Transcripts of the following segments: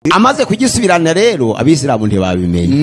Amaze kugisubirana rero abisilamu ntibabimenya,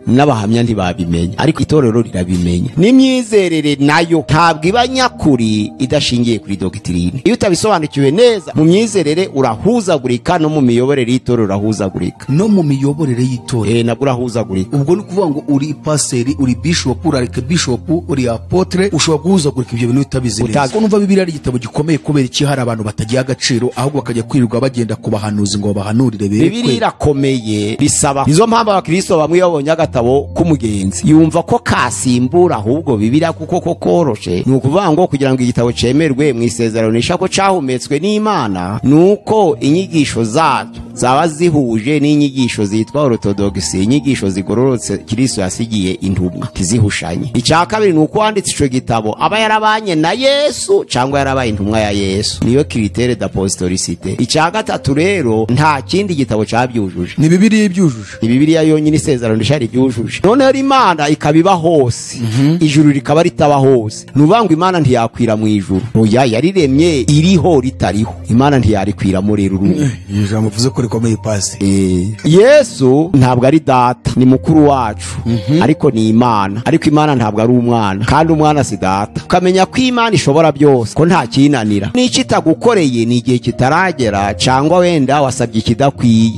n'abahamya ntibabimenya, ariko itorero rirabimenya. N'imyizerere nayo ntabwo iba nyakuri idashingiye kuri doctrine. Iyo utabisobanukiwe neza mu myizerere urahuzagurika, no mu miyoborere y'itorero urahuzagurika. No mu miyoborere y'itorero nabwo urahuzagurika. Ubwo ni ukuvuga ngo uri paseri, uri bishop, uri archbishop, uri apotre, ushobora guhuzagurika ibyo bintu utabizi neza. Ko numva Bibiliya ari igitabo gikomeye, kubera iki hari abantu batagiye agaciro ahubwo bakajya kwirirwa bagenda ku bahanuzi ngo bahanurire bere? Bibiliya irakomeye, bisaba. Nizo mpamvu abakristo bamwe babonye agatabo k'umugenzi yumva ko kasimbura ahubwo Bibiliya kuko ko koroshe. Ni ukuvuga ngo kugira ngo igitabo cemerwe mu isezerano risha ko cahumetswe n'Imana, nuko inyigisho zazo zaba zihuje n'inyigisho zitwa orthodoxy, inyigisho zigororotse Kristo yasigiye intumwa, ntizihushanye. Icya kabiri ni uko wanditse ico gitabo aba yarabanye na Yesu cyangwa yarabaye intumwa ya Yesu, niyo critère d'apostolicité. Icya gatatu rero nta kindi gitabo cyabyujuje, ni Bibiliya ibyujuje, ni Bibiliya yonyine isezerano rishari ryujuje. Noneho Imana ikabiba hose, ijuru rikaba ritaba hose. Nuvuga ngo Imana ntiyakwira mu ijuru, oya, yariremye iriho ritariho, Imana ntiyarikwira muri ruru. Ijambo uvuze ko rikomeye pasi. Yesu ntabwo ari data, ni mukuru wacu, ariko ni Imana. Ariko Imana ntabwo ari umwana, kandi umwana si data. Ukamenya ko Imana ishobora byose, ko nta kinanira. N'icyo itagukoreye ni igihe kitaragera, cyangwa wenda wasabye ikidakwiye,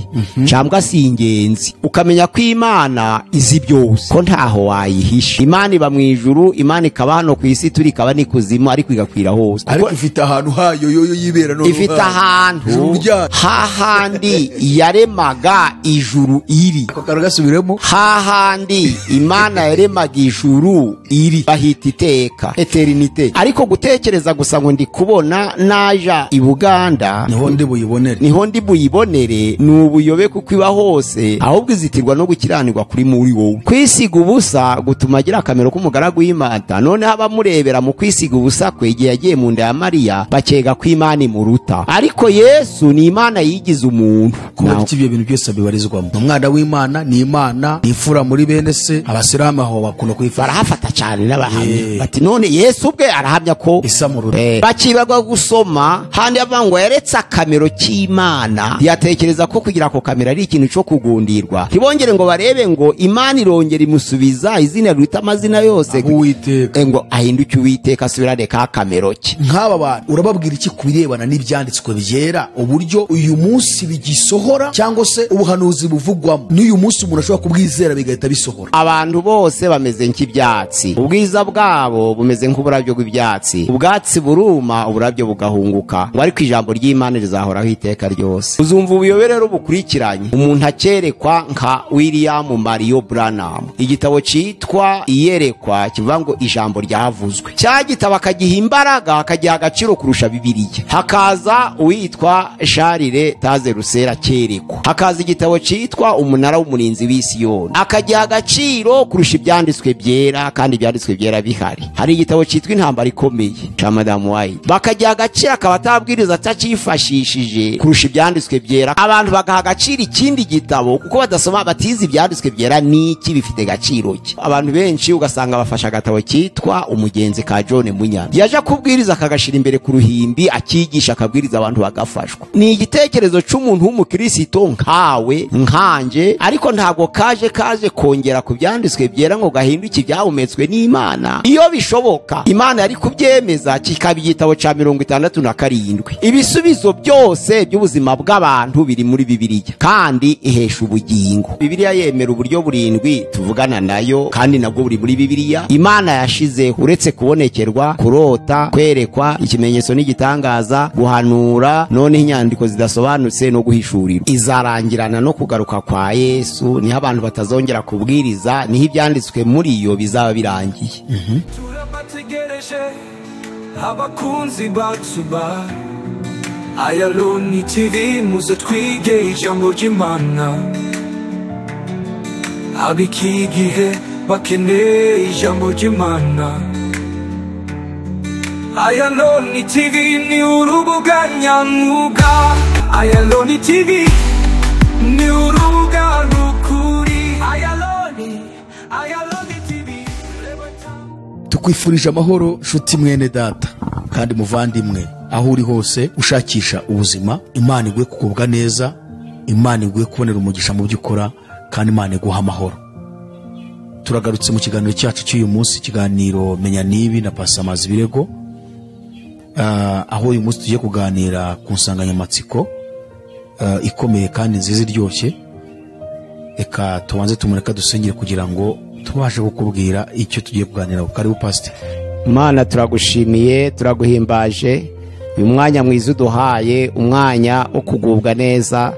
cyangwa si ingenzi. Ukamenya ko Imana izi byose, ko ntaho wayihisha. Imana iba mu ijuru, Imana ikaba hano ku isi, turi ikaba n'ikuzimu, ariko igakwira hose. Ariko ifite ahantu hayo yoyo yibera, none ifite ahantu hahandi yaremaga ijuru iri. Hahandi Imana yaremaga ijuru iri, bahita iteka, eternite. Ariko gutekereza gusa ngo ndi kubona naja i Buganda niho ndi buyibonere, niho ndi buyibonere, ni ubuyobe kuko iba hose, ahubwo izitirwa no gukiranirwa kuri muri wowe. Kwisiga ubusa gutuma agira akamero k'umugaragu w'Imana. Noneho abamurebera mu kwisiga ubusa kwe igihe yagiye mu nda ya Mariya bakega ko Imana imuruta. Ariko Yesu ni Imana yigize umuntu. Kuba ibyo bintu byose bibarizwamo, umwana w'Imana ni Imana, ni imfura muri bene se. Abasilamu aho bakunda kwifata, barahafata cyane n'abahamya bati none Yesu ubwe arahamya ko bakibagwa gusoma handi avuga ngo yaretse akamero k'Imana, yatekereza ko kugira ako kamero ari ikintu cyo kugundirwa. Ntibongere ngo barebe ngo Imana irongera imusubiza izina riruta amazina yose, Uwiteka, ngo ahinduke Uwiteka asubirane ka kamero ke. Nk'aba bantu urababwira iki ku birebana n'ibyanditswe byera, uburyo uyu munsi bigisohora cyangwa se ubuhanuzi buvugwamo n'uyu munsi umuntu ashobora kubwizera bigahita bisohora? Abantu bose bameze nk'ibyatsi, ubwiza bwabo bumeze nk'uburabyo bw'ibyatsi. Ubwatsi buruma, uburabyo bugahunguka, ngo ariko ijambo ry'Imana rizahoraho iteka ryose. Uzumva ubuyobe rero bukurikiranye, umuntu akerekwa nka William Mario Branham, igitabo cyitwa Iyerekwa kivuga ngo ijambo ryavuzwe, cya gitabo akagiha imbaraga, akagiha agaciro kurusha Bibiliya. Hakaza uwitwa Charles Taze Rusera cyerekwa, hakaza igitabo cyitwa Umunara w'Umurinzi w'Isiyoni, akagiha agaciro kurusha ibyanditswe byera, kandi ibyanditswe byera bihari. Hari igitabo cyitwa Intambara Ikomeye cya Madame White, bakagiha agaciro akaba atabwiriza atacifashishije kurusha ibyanditswe byera. Abantu bagaha agaciro ikindi gitabo kuko badasoma, batize ibyanditswe byera niki bifite agaciro ki. Abantu benshi ugasanga bafasha agatabo cyitwa Umugenzi ka John Munyana, yaje kubwiriza akagashira imbere ku ruhimbi, akigisha akabwiriza abantu bagafashwa. Ni igitekerezo cy'umuntu w'umukristo nkawe nkanje, ariko ntabwo kaje kongera ku byanditswe byera ngo gahinduke ibyahumetswe n'Imana. Iyo bishoboka Imana yari kubyemeza kikaba igitabo ca 67. Ibisubizo byose by'ubuzima bw'abantu biri muri Bibiliya, kandi ihesha ubugingo. Bibiliya yemera uburyo burindwi tuvugana nayo, kandi nabwo buri muri Bibiliya. Imana yashizeho uretse kubonekerwa, kurota, kwerekwa, ikimenyetso n'igitangaza, guhanura, none inyandiko zidasobanutse no guhishurirwa. Izarangirana no kugaruka kwa Yesu, niho abantu batazongera kubwiriza, niho ibyanditswe muri yo bizaba birangiye. Turabategereje abakunzi bacu ba Ayaloni TV, muze twige ijambo ry'Imana. Ab'iki gihe bakeneye ijambo ry'Imana. Ayaloni TV ni urubuga nyamwuga. Ayaloni TV ni urubuga rukuri. Ayaloni, Ayaloni TV. Tukwifurije amahoro nshuti mwene data kandi muvandimwe, aho uri hose ushakisha ubuzima. Imana igwe kukubwa neza, Imana iguhe kubonera umugisha mu byo ukora, kandi Imana iguha amahoro. Turagarutse mu kiganiro cyacu cy'uyu munsi, ikiganiro Menya Nibi na Pastor Amazi Birego, aho uyu munsi tugiye kuganira ku nsanganyamatsiko ikomeye kandi nziza iryoshye. Reka tubanze tumureka dusengere kugira ngo tubashe kukubwira icyo tugiye kuganira. Karibu Pastor. Mana, turagushimiye, turaguhimbaje uyu mwanya mwiza uduhaye, umwanya wo kugubwa neza,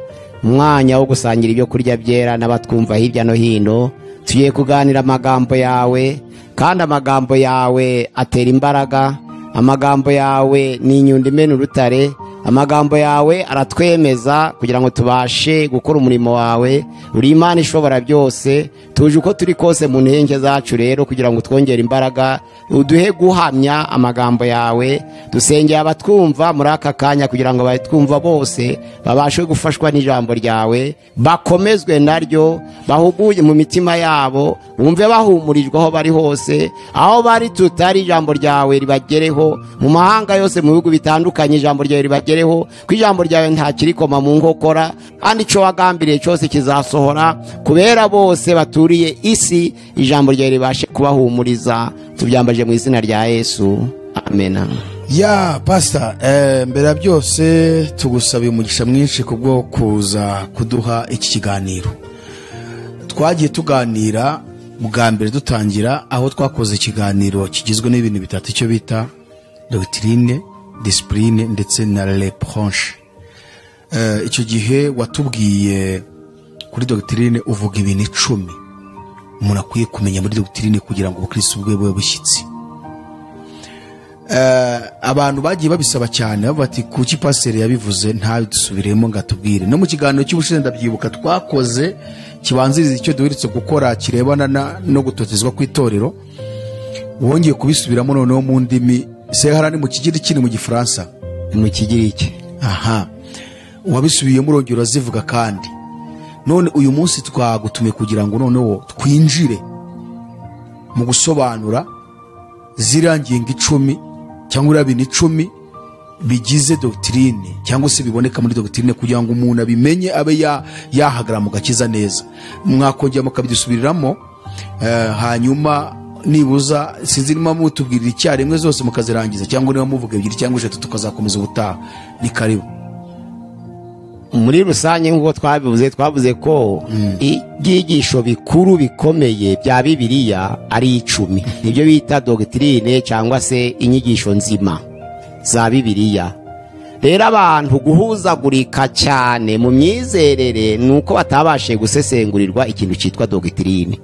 umwanya wo gusangira ibyo kurya byera n'abatwumva hirya no hino. Tugiye kuganira amagambo yawe, kandi amagambo yawe atera imbaraga, amagambo yawe ni inyundo imena urutare, amagambo yawe aratwemeza kugira ngo tubashe gukora umurimo wawe. Uri Imana ishobora byose, tuje uko turi kose mu ntenge zacu rero kugira ngo twongere imbaraga, uduhe guhamya amagambo yawe. Dusengeye abatwumva muri aka kanya kugira ngo abatwumva bose babashe gufashwa n'ijambo ryawe, bakomezwe naryo, bahuguye mu mitima yabo, bumve bahumurijwe aho bari hose, aho bari tutari, ijambo ryawe ribagereho mu mahanga yose, mu bihugu bitandukanye, ijambo ryawe ribagereho, ko ijambo ryawe nta kirikoma mu nkokora, kandi ico wagambiriye cyose kizasohora kubera bose baturiye isi. Ijambo ryawe ribashe kubahumuriza. Tubyambaje mu izina rya Yesu, amena. Ya Pastor, mbere ya byose tugusabiye umugisha mwinshi kubwo kuza kuduha iki kiganiro. Twagiye tuganira bwa mbere dutangira, aho twakoze ikiganiro kigizwe n'ibintu bitatu, icyo bita doctrine, discipline ndetse na reproche. Icyo gihe watubwiye kuri doctrine uvuga ibintu 10 umuntu akwiye kumenya muri doctrine kugira ngo ubukristo bwe bube bushyitsi. Abantu bagiye babisaba cyane, bavuga ati kuki pasteur yabivuze ntabidusubiremo ngo atubwire. No mu kiganiro cy'ubushize ndabyibuka twakoze kibanziriza icyo duherutse gukora kirebana no gutotezwa kw'itorero, wongeye kubisubiramo noneho mu ndimi sehara, ni mu Kigiriki ni mu Gifaransa, mu Kigiriki. Aha wabisubiyemo urongera urazivuga. Kandi none uyu munsi twagutumiye kugira ngo noneho twinjire mu gusobanura ziriya ngingo 10 cyangwa ibintu 10 bigize doctrine cyangwa se biboneka muri doctrine, kugira ngo umuntu abimenye abe yahagarara mu gakiza neza. Mwakongera mukabidusubiramo, hanyuma nibuza sinzi niba mutubwirira icyarimwe zose mukazirangiza, cyangwa niba muvuga 2 cyangwa 3 tukazakomeza ubutaha. Ni karibu. Muri rusange nk'uko twabivuze, twavuze ko ibyigisho bikuru bikomeye bya Bibiliya ari 10, nibyo bita doctrine cyangwa se inyigisho nzima za Bibiliya. Rero abantu guhuzagurika cyane mu myizerere nuko batabashe gusesengurirwa ikintu cyitwa doctrine.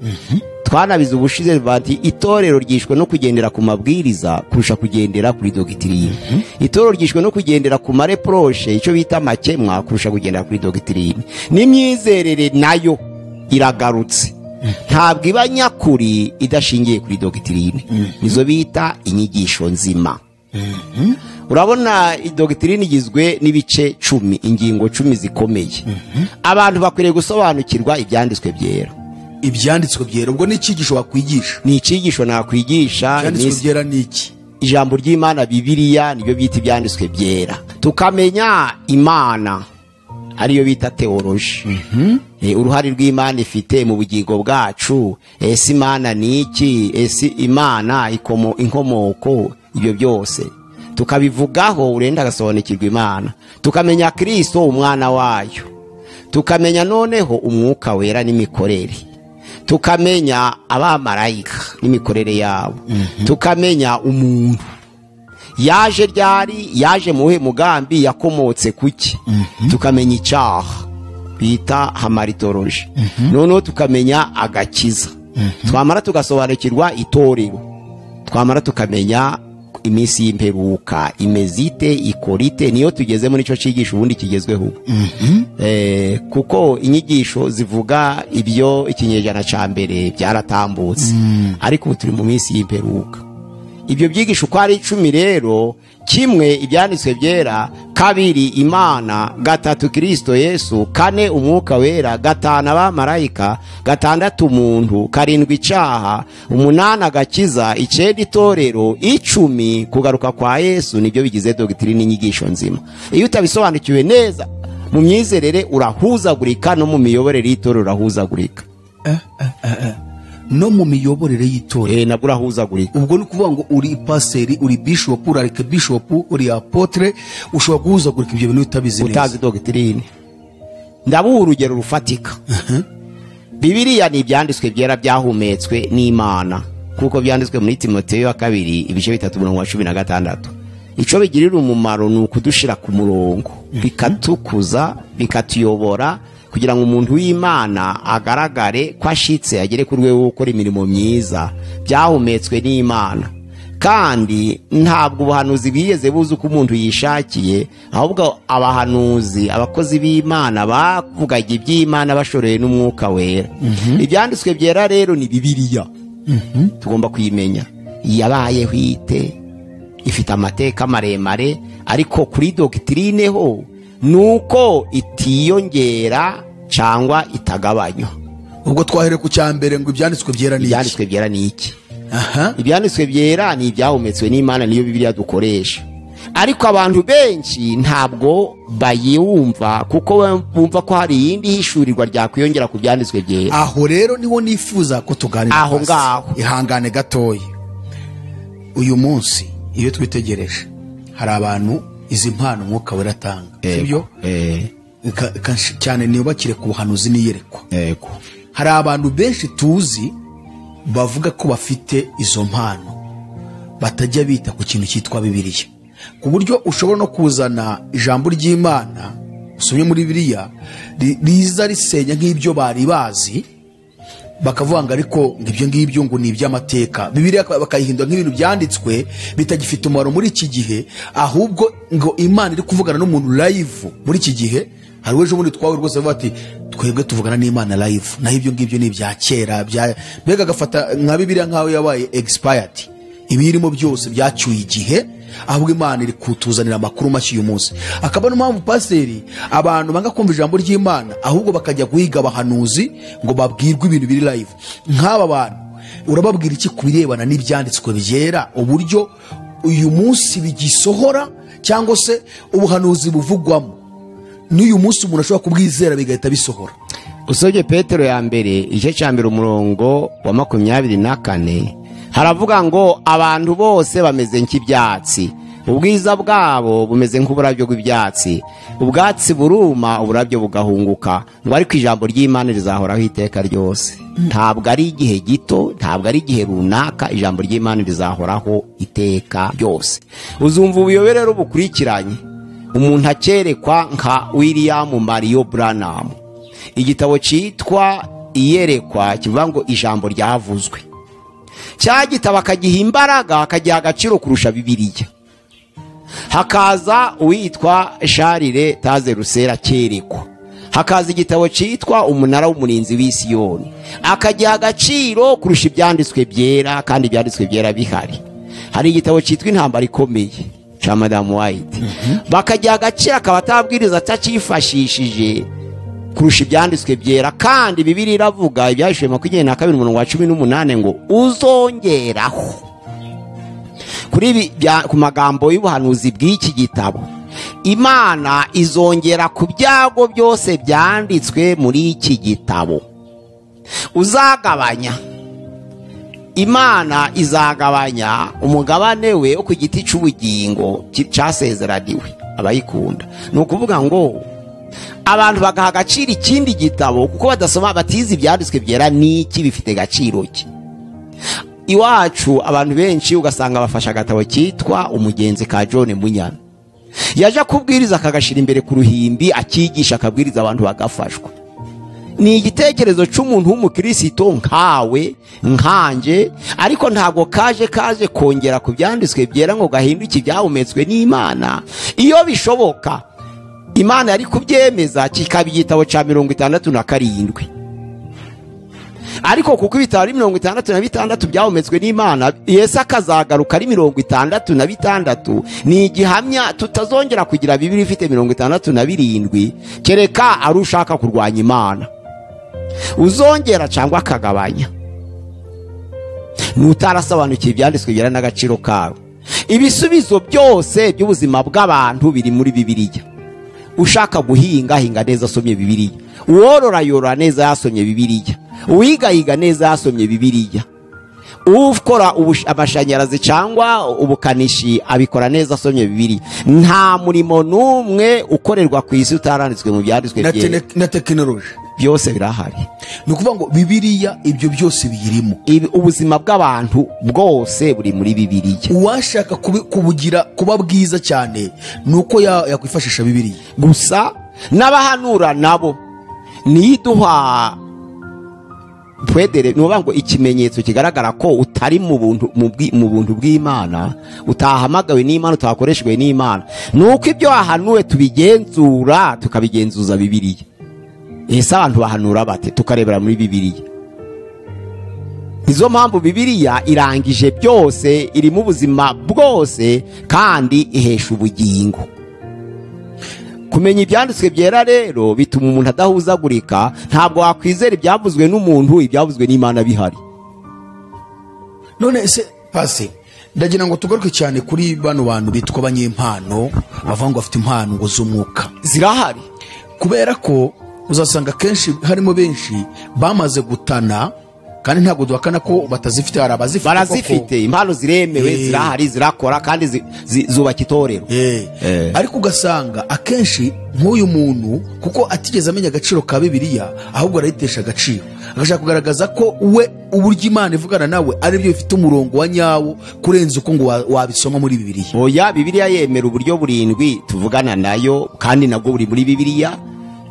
Twanabize ubushize bati itorero ryishwe no kugendera ku mabwiriza kurusha kugendera kuri doctrine. Itorero ryishwe no kugendera ku mareproche, icyo bita makemwa, kurusha kugendera kuri doctrine. N'imyizerere nayo iragarutse, ntabwo iba nyakuri idashingiye kuri doctrine. Nizo bita inyigisho nzima. Urabona doctrine igizwe n'ibice 10, ingingo 10 zikomeye. Abantu bakwiriye gusobanukirwa ibyanditswe byera. Ibyanditswe byera ubwo ni icyigisho wakwigisha? Ni icyigisho nakwigisha. Ibyanditswe byera ni iki? Ijambo ry'Imana Bibiliya nibyo bita ibyanditswe byera. Tukamenya Imana ariyo bita theology. Uruhare rw'Imana ifite mu bugingo bwacu, ese Imana ni iki, ese Imana inkomoko, ibyo byose tukabivugaho, urenda agasobanukirwa Imana. Tukamenya Kristo umwana wayo, tukamenya noneho umwuka wera n'imikorere, tukamenya abamarayika n'imikorere yabo, tukamenya umuntu yaje ryari, yaje muhe mugambi, yakomotse kuki, tukamenya icyaha bita hamaritology, noneho tukamenya agakiza, twamara tugasobanukirwa itorero, twamara tukamenya iminsi y'imperuka imezite ikorite. Niyo tugeze muri cyo cyigisho ubundi kigezweho. Kuko inyigisho zivuga ibyo ikinyejana ca mbere byaratambutse, ariko ubu turi mu minsi y'imperuka. Ibyo byigisho uko ari 10 rero, kimwe ibyanditswe byera, 2 Imana, 3 Kristo Yesu, 4 Umwuka Wera, 5 abamarayika, 6 umuntu, 7 icyaha, 8 agakiza, 9 itorero, 10 kugaruka kwa Yesu. Nibyo bigize doctrine, inyigisho nzima. Iyo utabisobanukiwe neza Mu myizerere urahuzagurika, no mu miyoborere y'itorero urahuzagurika. No mu miyoborere y'itorero nabwo urahuzagurika. Ubwo ni ukuvuga ngo uri paseri, uri bishop, uri archbishop, uri apotre, ushobora guhuzagurika ibyo bintu utabizi neza, utazi doctrine. Ndabuha urugero rufatika. Bibiliya ni ibyanditswe byera byahumetswe n'Imana, kuko byanditswe muri Timoteyo wa 2 ibice 3 umurongo wa 16. Ico bigirira umumaro ni ukudushira ku murongo, bikatukuza, bikatuyobora, kugira ngo umuntu w'Imana agaragare ko ashitse, agere ku rwego rwo gukora imirimo myiza. Byahumetswe n'Imana. Kandi ntabwo ubuhanuzi bwigeze buza uko umuntu yishakiye, ahubwo abahanuzi, abakozi b'Imana bavugaga iby'Imana bashoreye n'Umwuka Wera. Ibyanditswe byera rero ni Bibiliya. Tugomba kuyimenya. Yabayeho ite, ifite amateka maremare, ariko kuri doctrine ho nuko itiyongera cyangwa itagabanywa. Ubwo twahere ku cyambere ngo ibyanditswe byera ni iki? Ibyanditswe byera ni iki? Ibyanditswe byera ni ibyahumetswe n'Imana, niyo Bibiliya dukoresha. Ariko abantu benshi ntabwo bayumva, kuko bumva ko hari iyindi hishurirwa ryakwiyongera ku byanditswe byera. Aho rero niho nifuza ko tuganira. Aho ngaho ihangane gatoya. Uyu munsi iyo twitegereje hari abantu izi mpano Umwuka Wera atanga, sibyo? Cyane niyubakire ku buhanuzi n'iyerekwa. Yego. Hari abantu benshi tuzi bavuga ko bafite izo mpano batajya bita ku kintu cyitwa Bibiliya, ku buryo ushobora no kuzana ijambo ry'Imana usomye muri Bibiliya riza risenya nk'ibyo bari bazi, bakavuga ngo ariko ibyo ngibyo ngo ni iby'amateka. Bibiliya bakayihindura nk'ibintu byanditswe bitagifite umumaro muri iki gihe, ahubwo ngo Imana iri kuvugana n'umuntu live muri iki gihe. Hari ejo bundi twawe rwose bavuga ati twebwe tuvugana n'Imana live, naho ibyo ngibyo ni ibya kera, mbega agafata nka Bibiliya nkaho yabaye expired, ibirimo byose byacyuye igihe, ahubwo Imana iri kutuzanira amakuru mashya uyu munsi. Akaba no mpamvu paseri abantu banga kumva ijambo ry'Imana, ahubwo bakajya guhiga abahanuzi ngo babwirwe ibintu biri live. Nk'aba bantu urababwira iki kubirebana n'ibyanditswe byera, uburyo uyu munsi bigisohora cyangwa se ubuhanuzi buvugwamo n'uyu munsi umuntu ashobora kubwizera bigahita bisohora? Usomye Petero ya mbere igice cya 1 umurongo wa 24 haravuga ngo abantu bose bameze nk'ibyatsi, ubwiza bwabo bumeze nk'uburabyo bw'ibyatsi, ubwatsi buruma uburabyo bugahunguka, ngo ariko ijambo ry'Imana rizahoraho iteka ryose. Ntabwo ari igihe gito, ntabwo ari igihe runaka, ijambo ry'Imana rizahoraho iteka ryose. Uzumva ubuyobe rero bukurikiranye, umuntu akerekwa nka William Mario Branham. Igitabo cyitwa Iyerekwa kivuga ngo ijambo ryavuzwe, cya gitabo akagiha imbaraga, akagiha agaciro kurusha Bibiliya. Hakaza uwitwa Charles Taze Russell akerekwa, hakaza igitabo cyitwa Umunara w'Umurinzi w'Isiyoni, akagiha agaciro kurusha ibyanditswe byera, kandi ibyanditswe byera bihari. Hari igitabo cyitwa Intambara Ikomeye cya Madame White, bakagiha agaciro akaba atabwiriza atacifashishije kurusha ibyanditswe byera. Kandi Bibiliya iravuga ibyahishwe 22 umurongo wa 18 ngo uzongeraho kuri ku magambo y'ubuhanuzi bw'iki gitabo, Imana izongera ku byago byose byanditswe muri iki gitabo. Uzagabanya, Imana izagabanya umugabane we wo ku giti cy'ubugingo cyasezeraniwe abayikunda. Ni ukuvuga ngo abantu bagaha agaciro ikindi gitabo kuko badasoma, batize ibyanditswe byera n'iki bifite gaciro ki. Iwacu abantu benshi ugasanga bafasha agatabo cyitwa Umugenzi ka John Munyana, yaje kubwiriza akagashira imbere ku ruhimbi, akigisha akabwiriza abantu bagafashwa. Ni igitekerezo cy'umuntu w'umukristo nkawe nkanje, ariko ntabwo kaje kongera ku byanditswe byera ngo gahinduke ibyahumetswe n'Imana. Iyo bishoboka Imana yari kubyemeza kikaba igitabo cya 67, ariko kuko ibitabo ari 66 byahumetswe n'Imana, Yesu akazagaruka ari 66, ni igihamya tutazongera kugira Bibiliya ifite 67, kereka ari ushaka kurwanya Imana uzongera cyangwa akagabanya. Nutarasobanukiwe ibyanditswe byera n'agaciro kawe. Ibisubizo byose by'ubuzima bw'abantu biri muri Bibiliya. Ushaka guhinga hinga neza asomye Bibiliya. Uworora yorora neza yasomye Bibiliya. Uwiga yiga neza yasomye Bibiliya. Ukora amashanyarazi cyangwa ubukanishi abikora neza asomye Bibiliya. Nta murimo n'umwe ukorerwa ku isi utaranditswe mu byanditswe na tekinoloji byose birahari. Ni ukuvuga ngo Bibiliya ibyo byose biyirimo. Ubuzima bw'abantu bwose buri muri Bibiliya. Uwashaka kubugira kuba bwiza cyane nuko yakwifashisha Bibiliya. Gusa n'abahanura nabo niduha pwedere, nuba ngo ikimenyetso kigaragara ko utari mu buntu bw'Imana, utahamagawe n'Imana, utakoreshejwe n'Imana, nuko ibyo wahanuwe tubigenzura, tukabigenzuza Bibiliya. Ese abantu bahanura bate? Tukarebera muri Bibiliya. Izo mpamvu Bibiliya irangije byose, iri mu buzima bwose kandi ihesha ubugingo. Kumenya ibyanditswe byera rero bituma umuntu adahuzagurika. Ntabwo wakwizera ibyavuzwe n'umuntu, ibyavuzwe n'Imana bihari. None se pasi, ndagira ngo tugaruke cyane kuri bano bantu bitwa abanyempano, bavuga ngo bafite impano ngo z'umwuka. Zirahari. Kubera ko uzasanga kenshi harimo benshi bamaze gutana, kandi ntabwo duhakana ko batazifite, hari abazifite, barazifite, impano ziremewe, zirahari, zirakora kandi zubaka itorero. Ariko ugasanga akenshi nk'uyu muntu kuko atigeze amenya agaciro ka Bibiliya, ahubwo arayitesha agaciro, agashaka kugaragaza ko we uburyo Imana ivugana nawe ari byo bifite umurongo wa nyawo kurenza uko ngo wabisoma muri Bibiliya. Oya, Bibiliya yemera uburyo burindwi tuvugana nayo, kandi nabwo buri muri Bibiliya.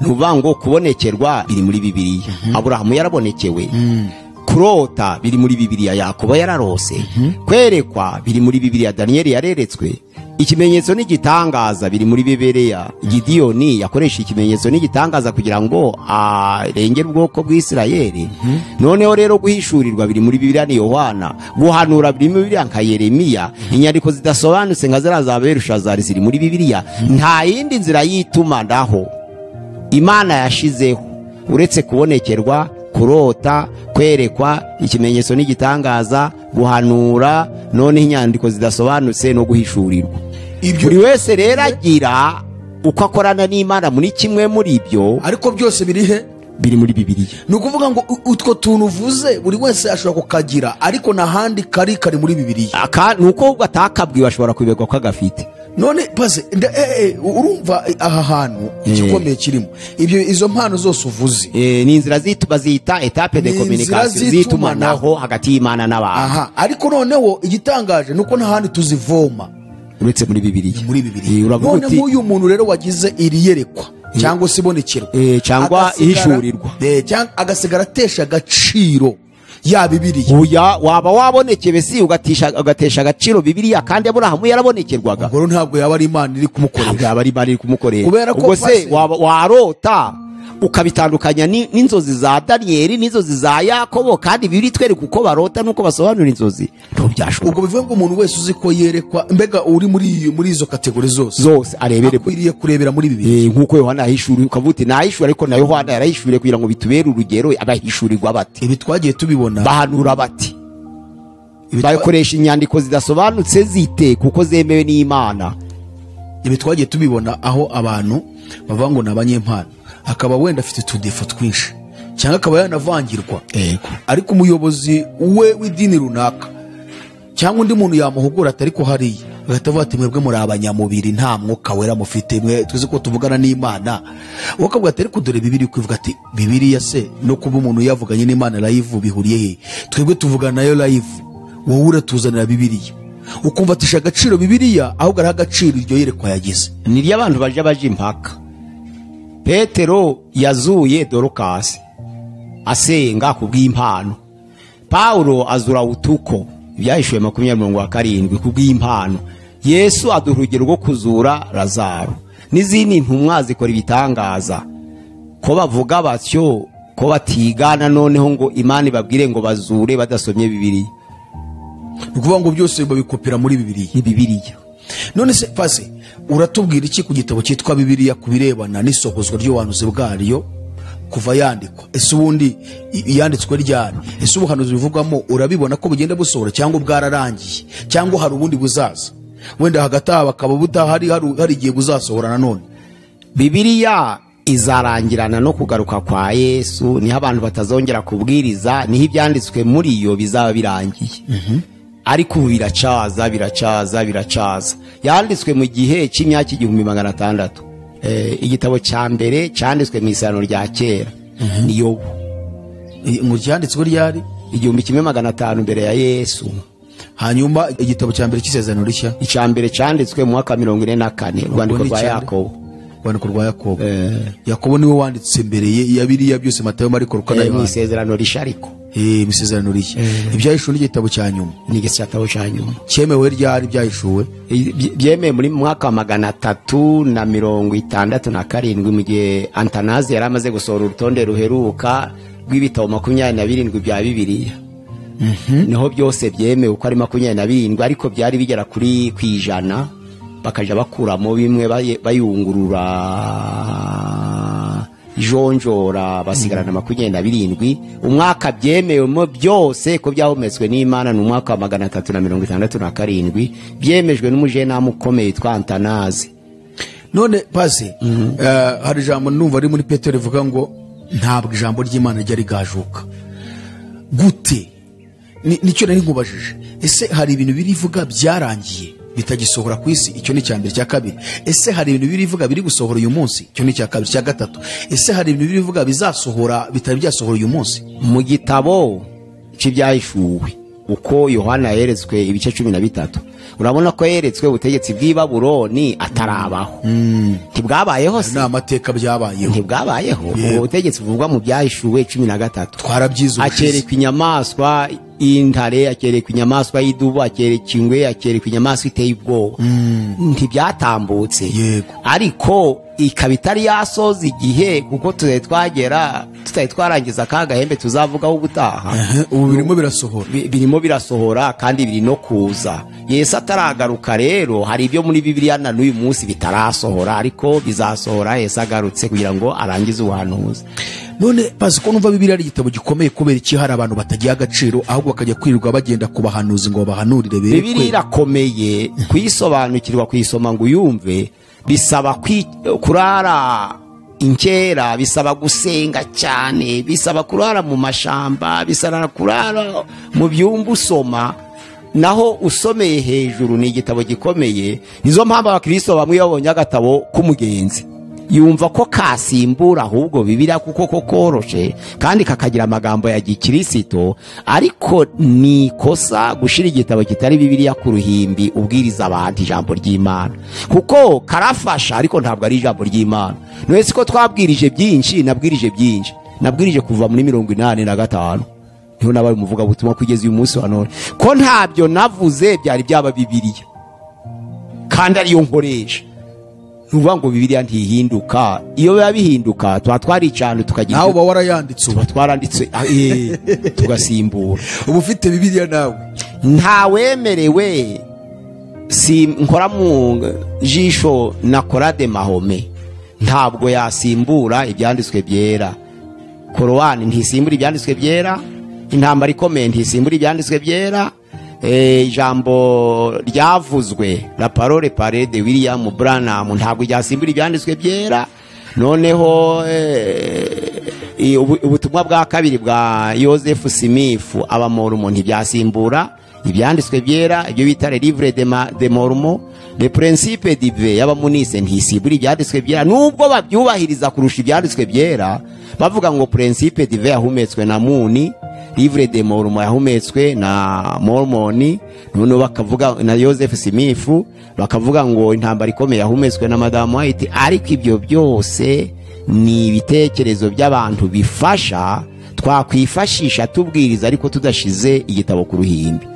Nuvuga ngo kubonekerwa biri muri Bibiliya. Aburahamu yarabonekewe. Kurota biri muri Bibiliya, Yakobo yararose. Kwerekwa biri muri Bibiliya, Danieli yareretswe. Ikimenyetso n'igitangaza biri muri Bibiliya. Gidiyoni yakoresha ikimenyetso n'igitangaza kugira ngo arengere ubwoko bw'Isirayeli. Noneho rero guhishurirwa biri muri Bibiliya ni Yohana. Guhanura biri muri Bibiliya nka Yeremiya. Inyandiko zidasobanutse nka ziriya za Belushazari ziri muri Bibiliya. Nta yindi nzira y'itumanaho Imana yashizeho uretse kubonekerwa, kurota, kwerekwa, ikimenyetso n'igitangaza, guhanura, none inyandiko zidasobanutse no guhishurirwa. Buri wese rero agira uko akorana n'Imana muri kimwe muri ibyo, ariko byose biri he? Biri muri Bibiliya. Ni ukuvuga ngo utwo tuntu uvuze buri wese ashobora kukagira, ariko n'ahandi kari muri Bibiliya. Aka nuko ubwo atakabwiwe ashobora kubiberwa ko agafite. None pase urumva aha hantu igikomeye kirimo ibyo, izo mpano zose uvuze ni inzira bazita etape de communication, zitumanaho hagati y'Imana n'abantu. Aha, ariko noneho igitangaje nuko nta handi tuzivoma uretse muri Bibiliya. Muri Bibiliya. None nk'uyu muntu rero wagize iri yerekwa cyangwa se ibonekerwa cyangwa ihishurirwa, cyangwa agasigara atesha agaciro ya Bibiliya. Oya, waba wabonekewe si ugatesha agaciro Bibiliya, kandi Aburahamu yarabonekerwaga. Ubwo ntabwo yaba ari Imana iri kumukorera. Ntabwo yaba ari Imana iri kumukorera. Ubwo se warota ukabitandukanya n'inzozi za Danieli n'inzozi za Yakobo, kandi Bibiliya itwereka uko barota nuko basobanura inzozi. Ntibyashoboka. Ubwo bivuga ngo umuntu wese uzi ko yerekwa, mbega uri muri izo kategori zose arebere, akwiriye kurebera muri Bibiliya. Nkuko Yohana yahishuriwe, ukavuga uti nahishura, ariko na Yohana yarahishuriwe kugira ngo bitubere urugero, abahishurirwa bati ibi twagiye tubibona, bahanura bati, bakoresha inyandiko zidasobanutse zite kuko zemewe n'Imana. Ibi twagiye tubibona aho abantu bavuga ngo ni abanyempano, akaba wenda afite utudefo twinshi cyangwa akaba yanavangirwa, ariko umuyobozi we w'idini runaka cyangwa undi muntu yamuhugura atari ko hariya, agahita avuga ati mwebwe muri abanyamubiri, nta mwuka wera mufite, mwe tuzi ko tuvugana n'Imana. Wowe ukavuga ati ariko dore Bibiliya ukivuga ati Bibiliya se no kuba umuntu yavuganye n'Imana live bihuriye he? Twebwe tuvugana nayo live, wowe uratuzanira Bibiliya. Ukumva atisha agaciro Bibiliya, ahubwo araha agaciro iryo yerekwa yagize. Ni ry'abantu baje impaka. Petero yazuye Dorukasi asenga kubw'impano. Paulo azura utuko ibyahishuwe 20:77 kubw'impano. Yesu aduha urugero rwo kuzura Lazaro. N'izindi ntumwa zikora ibitangaza. Ko bavuga batyo, ko batigana noneho ngo Imana ibabwire ngo bazure badasomye Bibiliya. Ni ukuvuga ngo byose babikopera muri Bibiliya. Ni Bibiliya. None se pase uratubwira iki ku gitabo cyitwa Bibiliya ku birebana n'isohozwa ry'ubuhanuzi bwaryo kuva yandikwa? Ese ubundi yanditswe ryari? Ese ubuhanuzi bivugwamo urabibona ko bugenda busohora cyangwa bwararangiye, cyangwa hari ubundi buzaza? Wenda hagati aha bakaba budahari, hari igihe buzasohora nanone. Bibiliya izarangirana no kugaruka kwa Yesu, niho abantu batazongera kubwiriza, niho ibyanditswe muri yo bizaba birangiye. Ariko ubu biracaza biracaza biracaza. Yanditswe mu gihe cy'imyaka 1600. Igitabo cya mbere cyanditswe mu Isezerano rya Kera ni Yobu. Mu cyanditswe ryari 1500 mbere ya Yesu. Hanyuma igitabo cya mbere cy'Isezerano Rishya, icya mbere cyanditswe mu mwaka 44, urwandiko rwa Yakobo. Urwandiko rwa Yakobo. Yakobo niwe wanditse mbere ya biriya byose, Matayo, Mariko, Luka na Mu Yohana. Isezerano Rishya ariko. Mu Isezerano Rishya. Ibyahishuwe n'igitabo cya nyuma. Ni igitabo cya nyuma. Cyemewe ryari byahishuwe? Byemewe muri mwaka wa 367, mu gihe Antanazi yari amaze gusohora urutonde ruheruka rw'ibitabo 27 bya Bibiliya. Niho byose byemewe uko ari 27, ariko byari bigera kuri 100, bakaja bakuramo bimwe bayungurura ijonjora, basigarana 27. Umwaka byemewemo byose ko byahumetswe n'Imana ni umwaka wa 367, byemejwe n'umujenama ukomeye witwa Antanazi. None pasi, hari ijambo numva ari muri Petero rivuga ngo ntabwo ijambo ry'Imana rijya rigajuka. Gute? Nicyo nari nkubajije. Ese hari ibintu birivuga byarangiye bitagisohora ku isi? Icyo ni icya mbere. Cya kabiri, ese hari ibintu birivuga biri gusohora uyu munsi? Icyo ni icya kabiri. Cya gatatu, ese hari ibintu birivuga bizasohora bitari byasohora uyu munsi? Mu gitabo cy'ibyahishuwe uko Yohana yeretswe ibice 13, urabona ko yeretswe ubutegetsi bw'i Babuloni atarabaho. Ntibwabayeho se? Ni amateka byabayeho. Ntibwabayeho. Ubwo butegetsi buvugwa mu byahishuwe 13. Twarabyize ubushize. Akerekwa inyamaswa y'intare, akerekwa inyamaswa y'idubu, akerekwa ingwe, akerekwa inyamaswa iteye ubwoba. Ntibyatambutse. Yego. Ariko ikaba itari yasoza igihe, kuko tutari twagera, tutari twarangiza ka gahembe tuzavugaho ubutaha. Ubu birimo birasohora. Birimo birasohora kandi biri no kuza. Yesu ataragaruka rero hari ibyo muri Bibiliya na n'uyu munsi bitarasohora, ariko bizasohora Yesu agarutse kugira ngo arangize ubuhanuzi. None pasi, ko numva Bibiliya ari igitabo gikomeye, kubera iki hari abantu batagiha agaciro ahubwo bakajya kwirirwa bagenda ku bahanuzi ngo babahanurire berekwe? Bibiliya irakomeye, kuyisobanukirwa, kuyisoma ngo uyumve bisaba kurara inkera, bisaba gusenga cyane, bisaba kurara mu mashamba, bisaba kurara mu byumba usoma. Naho usomeye hejuru ni igitabo gikomeye. Nizo mpamvu abakristo bamwe babonye agatabo k'umugenzi yumva ko kasimbura ahubwo Bibiliya, kuko ko koroshe kandi kakagira amagambo ya gikirisito. Ariko ni ikosa gushira igitabo kitari Bibiliya ku ruhimbi ubwiriza abantu ijambo ry'Imana, kuko karafasha ariko ntabwo ari ijambo ry'Imana. Nwese ko twabwirije byinshi, nabwirije byinshi, nabwirije kuva muri 85 niho nabaye umuvuga butumwa kugeza uyu munsi wa none, ko ntabyo navuze byari byaba Bibiliya kandi ariyo nkoresha. Nuvuga ngo Bibiliya ntihinduka. Iyo biba bihinduka tuba twaricana tukagira nawe uba warayanditse, tuba twaranditse tugasimbura. Uba ufite Bibiliya nawe. Ntawemerewe, si nkora mu jisho na Korade Mahome, ntabwo yasimbura ibyanditswe byera. Korowani ntisimbura ibyanditswe byera, intambara ikomeye ntisimbura ibyanditswe byera. Ijambo ryavuzwe la parole parée de William Branham ntabwo ryasimbura ibyanditswe byera. Noneho ubutumwa bwa kabiri bwa Joseph Smith abamormon ntibyasimbura ibyanditswe byera, ibyo bita le livre de Mormon, le principe divin y'abamunise ntisimbura ibyanditswe byera, nubwo babyubahiriza kurusha ibyanditswe byera. Bavuga ngo principe divin yahumetswe na Muni, livre de Mormon yahumetswe na Mormoni, noneho bakavuga na Joseph Smith, bakavuga ngo intambara ikomeye yahumetswe na Madame White. Ariko ibyo byose ni ibitekerezo by'abantu bifasha, twakwifashisha tubwiriza ariko tudashize igitabo ku ruhimbi.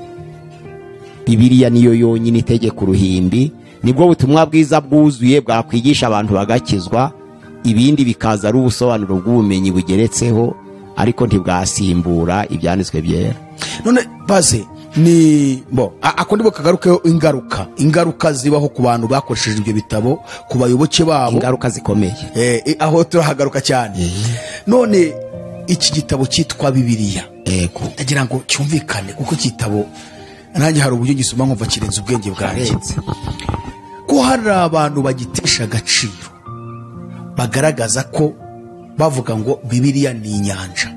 Bibiliya niyo yonyine itegeka uruhimbi, nibwo butumwa bwiza bwuzuye bwakwigisha abantu bagakizwa, ibindi bikaza ari ubusobanuro bw'ubumenyi bugeretseho, ariko ntibwasimbura ibyanditswe byera. None baze ni bo ako ndibo kagarukeho ingaruka zibaho ku bantu bakoresheje ibyo bitabo, ku bayoboke babo, ingaruka zikomeye. Aho turahagaruka cyane. None iki gitabo cyitwa Bibiliya, yego, ndagira ngo cyumvikane, kuko igitabo nanjye hari uburyo gisoma nkumva kirenze ubwenge bwanjye. Ko hari abantu bagitesha agaciro, Bagaragaza ko bavuga ngo Bibiliya ni inyanja,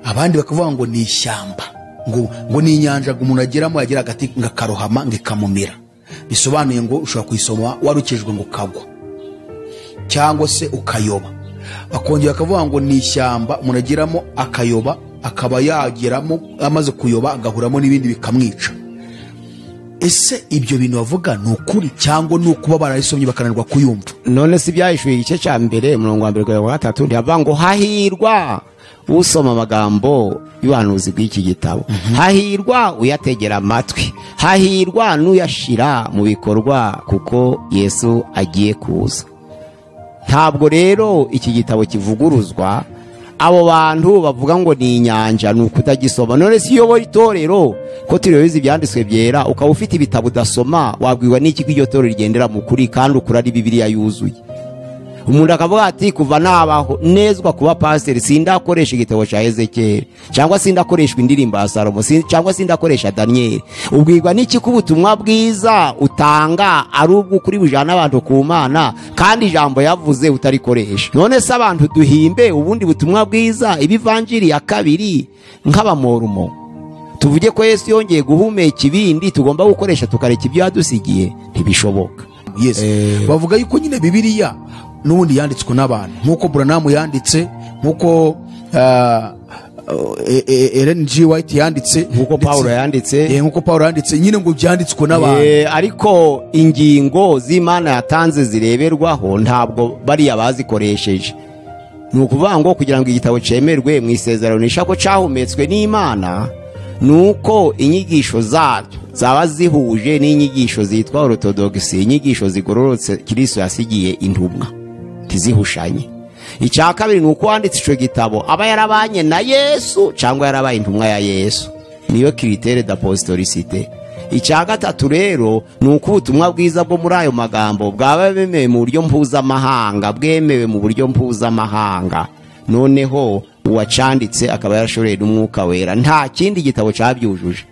abandi bakavuga ngo ni ishyamba, ngo ni inyanja ngo umuntu ageramo yagera hagati ngo akarohama ngo ikamumira. Bisobanuye ngo ushobora kuyisoma warukijwe ngo ukagwa cyangwa se ukayoba. Bakongera bakavuga ngo ni ishyamba umuntu ageramo akayoba, akaba yageramo amaze kuyoba agahuramo n'ibindi bikamwica. Ese ibyo bintu bavuga ni ukuri cyangwa ni ukuba barayisomye bakananirwa kuyumva? None si byahishuye igice cya mbere umurongo wa mbere kugera ku wa gatatu, ntibavuga ngo hahirwa usoma amagambo y'ubuhanuzi bw'iki gitabo, hahirwa uyategera amatwi, hahirwa n'uyashira mu bikorwa, kuko Yesu agiye kuza. Ntabwo rero iki gitabo kivuguruzwa. Abo bantu bavuga ngo ni inyanja ni ukutagisoma. None si uyobora itorero ko turiyoboza ibyanditswe byera, ukaba ufite ibitabo udasoma, wabwirwa n'iki ko iryo torero rigendera mu kuri kandi ukuri ari Bibiliya yuzuye? Umuntu akavuga ati kuva nabaho nezwa kuba pasiteri sindakoresha igitabo cya Ezekiyeli, cyangwa sindakoreshwa indirimbo ya Salomo, cyangwa sindakoresha Daniyeli. Ubwirwa n'iki ko ubutumwa bwiza utanga ari ubw'ukuri bujana abantu ku Mana, kandi ijambo yavuze utarikoresha? None se abantu duhimbe ubundi butumwa bwiza, ibivanjiri ya kabiri nk'abamorumo, tuvuge ko Yesu yongeye guhumeka ibindi tugomba gukoresha tukareka ibyo yadusigiye? Ntibishoboka. Yes. Bavuga yuko nyine Bibiliya n'ubundi yanditswe n'abantu, nk'uko Branham yanditse, nk'uko Ellen G. White yanditse, nk'uko Paulo yanditse, nk'uko Paulo yanditse, nyine ngo byanditswe n'abantu. Ariko ingingo z'Imana yatanze zireberwaho ntabwo bariya bazikoresheje. Ni ukuvuga ngo kugira ngo igitabo cyemerwe mu isezerano risha ko cyahumetswe n'Imana, nuko inyigisho zacyo zaba zihuje n'inyigisho zitwa orthodoxy, inyigisho zigororotse Kristo yasigiye intumwa, ntizihushanye. Icya kabiri ni uko wanditse ico gitabo aba yarabanye na Yesu cyangwa yarabaye intumwa ya Yesu, niyo critère d'apostolicité. Icya gatatu rero ni uko ubutumwa bwiza bwo muri ayo magambo bwaba bwemewe mu buryo mpuzamahanga, bwemewe mu buryo mpuzamahanga. Noneho uwacanditse akaba yarashoreye n'Umwuka Wera. Nta kindi gitabo cyabyujuje.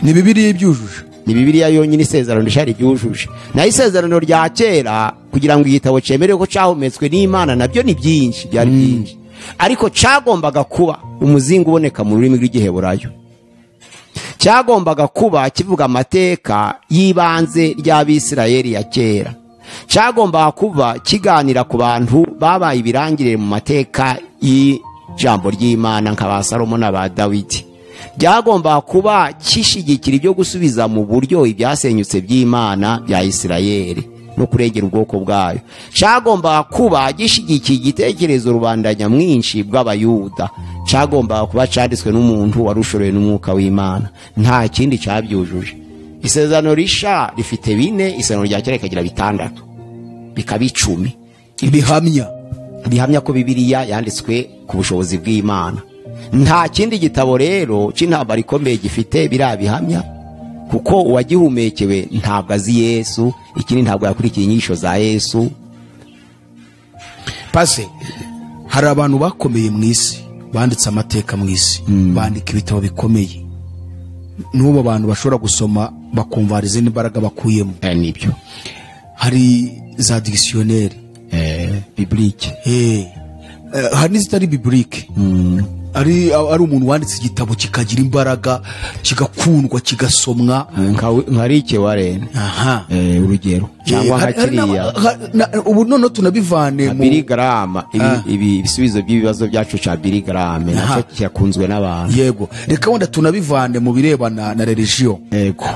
Ni Bibiliya ibyujuje. Ni Bibiliya yonyine isezerano rishya ribyujuje. Naho isezerano rya kera kugira ngo igitabo cyemerewe ko cyahumetswe n'Imana nabyo ni byinshi, byari byinshi, ariko cyagombaga kuba umuzingo uboneka mu rurimi rw'Igiheburayo, cyagombaga kuba kivuga amateka y'ibanze ry'Abisirayeli ya kera, cyagombaga kuba kiganira ku bantu babaye ibirangirire mu mateka y'ijambo ry'Imana nka ba Salomo na ba Dawidi, byagombaga kuba kishyigikira ibyo gusubiza mu buryo ibyasenyutse by'Imana bya Isirayeli no kurengera ubwoko bwayo, cyagombaga kuba gishyigikiye igitekerezo rubanda nyamwinshi bw'Abayuda, cyagombaga kuba cyanditswe n'umuntu wari ushorewe n'Umwuka w'Imana. Nta kindi cyabyujuje. Isezerano risha rifite 4, isezerano rya kera rikagira 6, bikaba 10. Ibihamya ko Bibiliya yanditswe ku bushobozi bw'Imana. Nta kindi gitabo rero cy'intambara ikomeye gifite biriya bihamya, kuko uwagihumekewe ntabwo azi Yesu, ikindi ntabwo yakurikiye inyigisho za Yesu. Pase, hari abantu bakomeye mu isi, banditse amateka mu isi, bandika ibitabo bikomeye. N'ubu abantu bashobora gusoma bakumva hari izindi mbaraga bakuyemo. Nibyo. Hari za dictionnaire, biblique. Hari n'izitari biblique. Ari umuntu wanditse igitabo kikagira imbaraga, kigakundwa, kigasomwa, nka Rick Warren. Urugero cyangwa nka kiriya ubu none tunabivane mu Billy Graham, ibi ibisubizo by'ibibazo byacu cha Billy Graham nacyo cyakunzwe n'abantu. Yego, reka wenda tunabivane mu birebana na religion,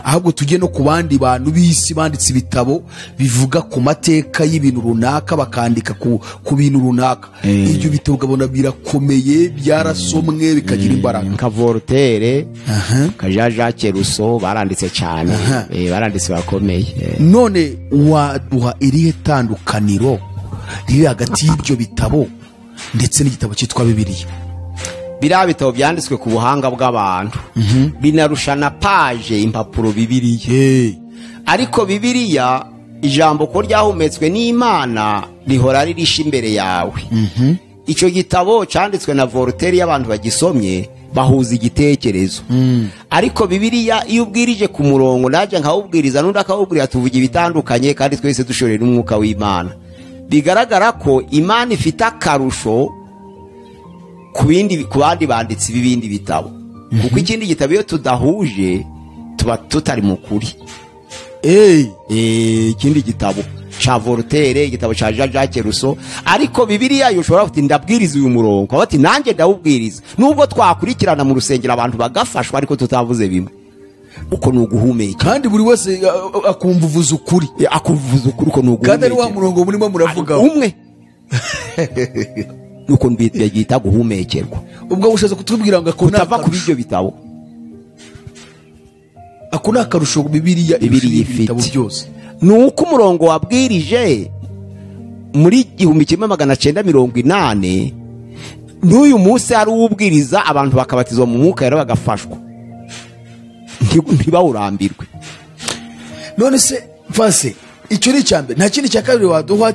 ahubwo tujye no ku bandi bantu b'isi banditse ibitabo bivuga ku mateka y'ibintu runaka, bakandika ku bintu runaka. Ibyo bitabo ukabona birakomeye, byarasomwe bikagira imbaraga. Nka Voltaire, nka Jean-Jacques Rousseau baranditse cyane, baranditse bakomeye. None waduha irihe tandukaniro riri hagati y'ibyo bitabo ndetse n'igitabo cyitwa Bibiliya? Biriya bitabo byanditswe ku buhanga bw'abantu, binarushana paje impapuro Bibiliya. Ariko Bibiliya ijambo ko ryahumetswe n'Imana rihora ririsha imbere yawe. Icyo gitabo cyanditswe na Voltaire y'abantu bagisomye bahuza igitekerezo. Ariko Bibiliya iyo ubwirije ku murongo, naje nkawubwiriza n'undi akawubwira, tuvuga ibitandukanye kandi twese dushoreye n'Umwuka w'Imana. Bigaragara ko Imana ifite akarusho ku bandi banditsi b'ibindi bitabo. Kuko ikindi gitabo iyo tudahuje tuba tutari mu kuri. Ikindi gitabo cha Voltaire, igitabo cha Jean-Jacques Rousseau, ariko Bibiliya yo ushobora kuti ndabwiriza uyu murongo, bati nanjye ndawubwiriza, nubwo twakurikirana mu rusengero abantu bagafashwa ariko tutavuze bimwe. Uko nuguhumeka, kandi buri wese akumva uvuza ukuri, akuvuza ukuri, uko nuguhumeka, kandi ari wa murongo murimo muravuga umwe. Nuko mbibyita guhumekerwa. Ubwo ushaze kutubwira ngo kutava kuri ibyo bitabo, ako nakarusho Bibiliya ibitabo byose. Nuko umurongo wabwirije muri 1980 n'uyu munsi ari uwubwiriza abantu bakabatizwa mu mwuka yari bagafashwa, ntibawurambirwe. None se fase icyo ni icyambere, nta kindi cya kabiri waduha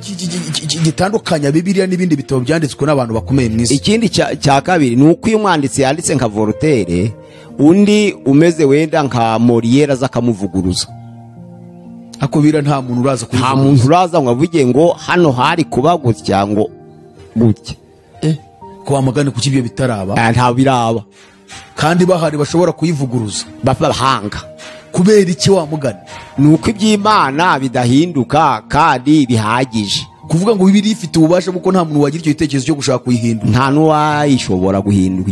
gitandukanya Bibiliya n'ibindi bitabo byanditswe n'abantu bakomeye mu isi? Ikindi cya kabiri ni uko iyo umwanditsi yanditse nka Voltaire, undi umeze wenda nka Molière aza akamuvuguruza. Akubira nta muntu uraza kubivuga, nta muntu uraza ngo avuge ngo hano hari kuba gutya ngo gutya. Kwa mugani kuki ibyo bitaraba? Nta biraba, kandi bahari bashobora kuyivuguruza bahanga. Kubera iki wa mugani? Nuko iby'Imana bidahinduka kandi bihagije. Kuvuga ngo Bibiliya ifite ububasha kuko nta muntu wagira icyo gitekerezo cyo gushaka kuyihindura, nta n'uwayishobora guhindura.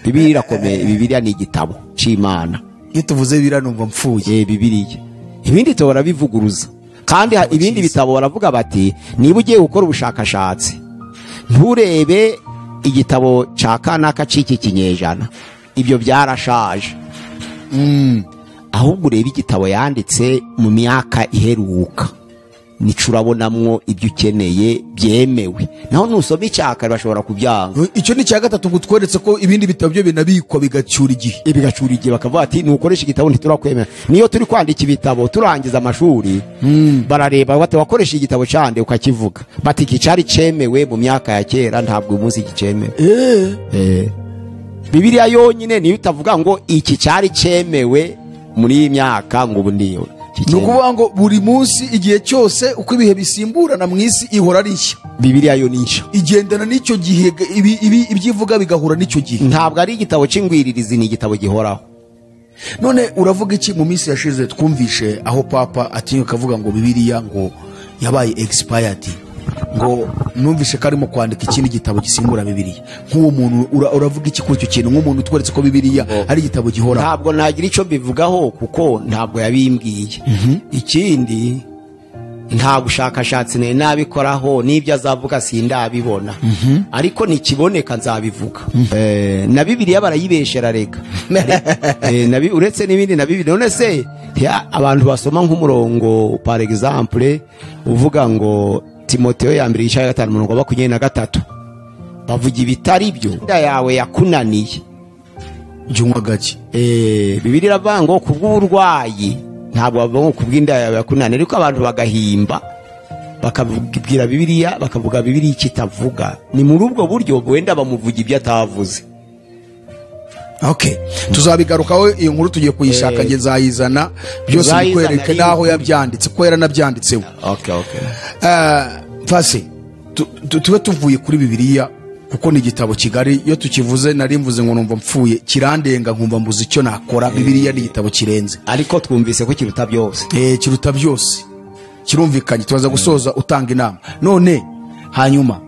Bibiliya irakomeye, Bibiliya ni igitabo c'Imana. Iyo tuvuze Bibiliya numva mpfuye. Bibiliya ibindi bitabo barabivuguruza, kandi ibindi bitabo baravuga bati niba ugiye gukora ubushakashatsi nturebe igitabo ca kanaka c'iki kinyejana, ibyo byarashaje. Ahubwo urebe igitabo yanditse mu myaka iheruka, nico urabonamwo ibyo ukeneye byemewe. Naho nusoma icyakare bashobora kubyanga. Icyo ni cya gatatu gutweretse ko ibindi bitabo byo binabikwa bigacyura igihe, bigacura igihe, bakavuga ati nukoresha igitabo ntiturakwemera. Niyo turi kwandika ibitabo turangiza amashuri, barareba bati wakoresha igitabo cyande ukakivuga, bati iki cyari cyemewe mu myaka ya kera, ntabwo uyu munsi gicemewe. Bibiliya yonyine niyo utavuga ngo iki cyari cyemewe muri iyi myaka ngo ubu niyo. Ni ukuvuga ngo buri munsi igihe cyose uko ibihe bisimburana mu isi ihora ari nshya. Bibiliya yo ni nshya, igendana n'icyo gihe, ibyivuga bigahura n'icyo gihe. Ntabwo ari igitabo cy'ingwiririzi, ni igitabo gihoraho. None uravuga iki? Mu minsi yashize twumvishe aho Papa atinyuka akavuga ngo Bibiliya ngo yabaye expired, ngo numvishe ko arimo kwandika ikindi gitabo gisimbura Bibiliya. Nk'uwo muntu uravuga iki kuri icyo kintu, nk'umuntu utweretse ko Bibiliya ari igitabo gihoraho? Ntabwo nagira icyo mbivugaho kuko ntabwo yabimbwiye. Ikindi nta bushakashatsi nari nabikoraho, n'ibyo azavuga sindabibona, ariko nikiboneka nzabivuga. Na Bibiliya barayibeshera reka. Uretse n'ibindi na Bibiliya. None se abantu basoma nk'umurongo par exemple uvuga ngo Timoteyo ya mbere igice cya 5 umurongo wa 23, bavuga ibitari byo, inda yawe yakunaniye jya unywa gake. Bibiliya iravuga ngo kubw'uburwayi, ntabwo bavuga ngo kubw'inda yawe yakunaniye, ariko abantu bagahimba bakabwira Bibiliya, bakavuga Bibiliya ikitavuga. Ni muri ubwo buryo wenda bamuvuga ibyo atavuze. Okay, tuzabigarukaho iyo nkuru tugiye kuyishaka, nge nzayizana byose bikwereke naho yabyanditse, ko yaranabyanditseho. Okay. Mfase tube tuvuye kuri Bibiliya kuko ni igitabo kigari. Iyo tukivuze nari mvuze ngo numva mpfuye, kirandenga nkumva mbuze icyo nakora. Bibiliya ni igitabo kirenze, ariko twumvise ko kiruta byose. Kiruta byose, kirumvikanye. Tubaza gusoza utanga inama. None hanyuma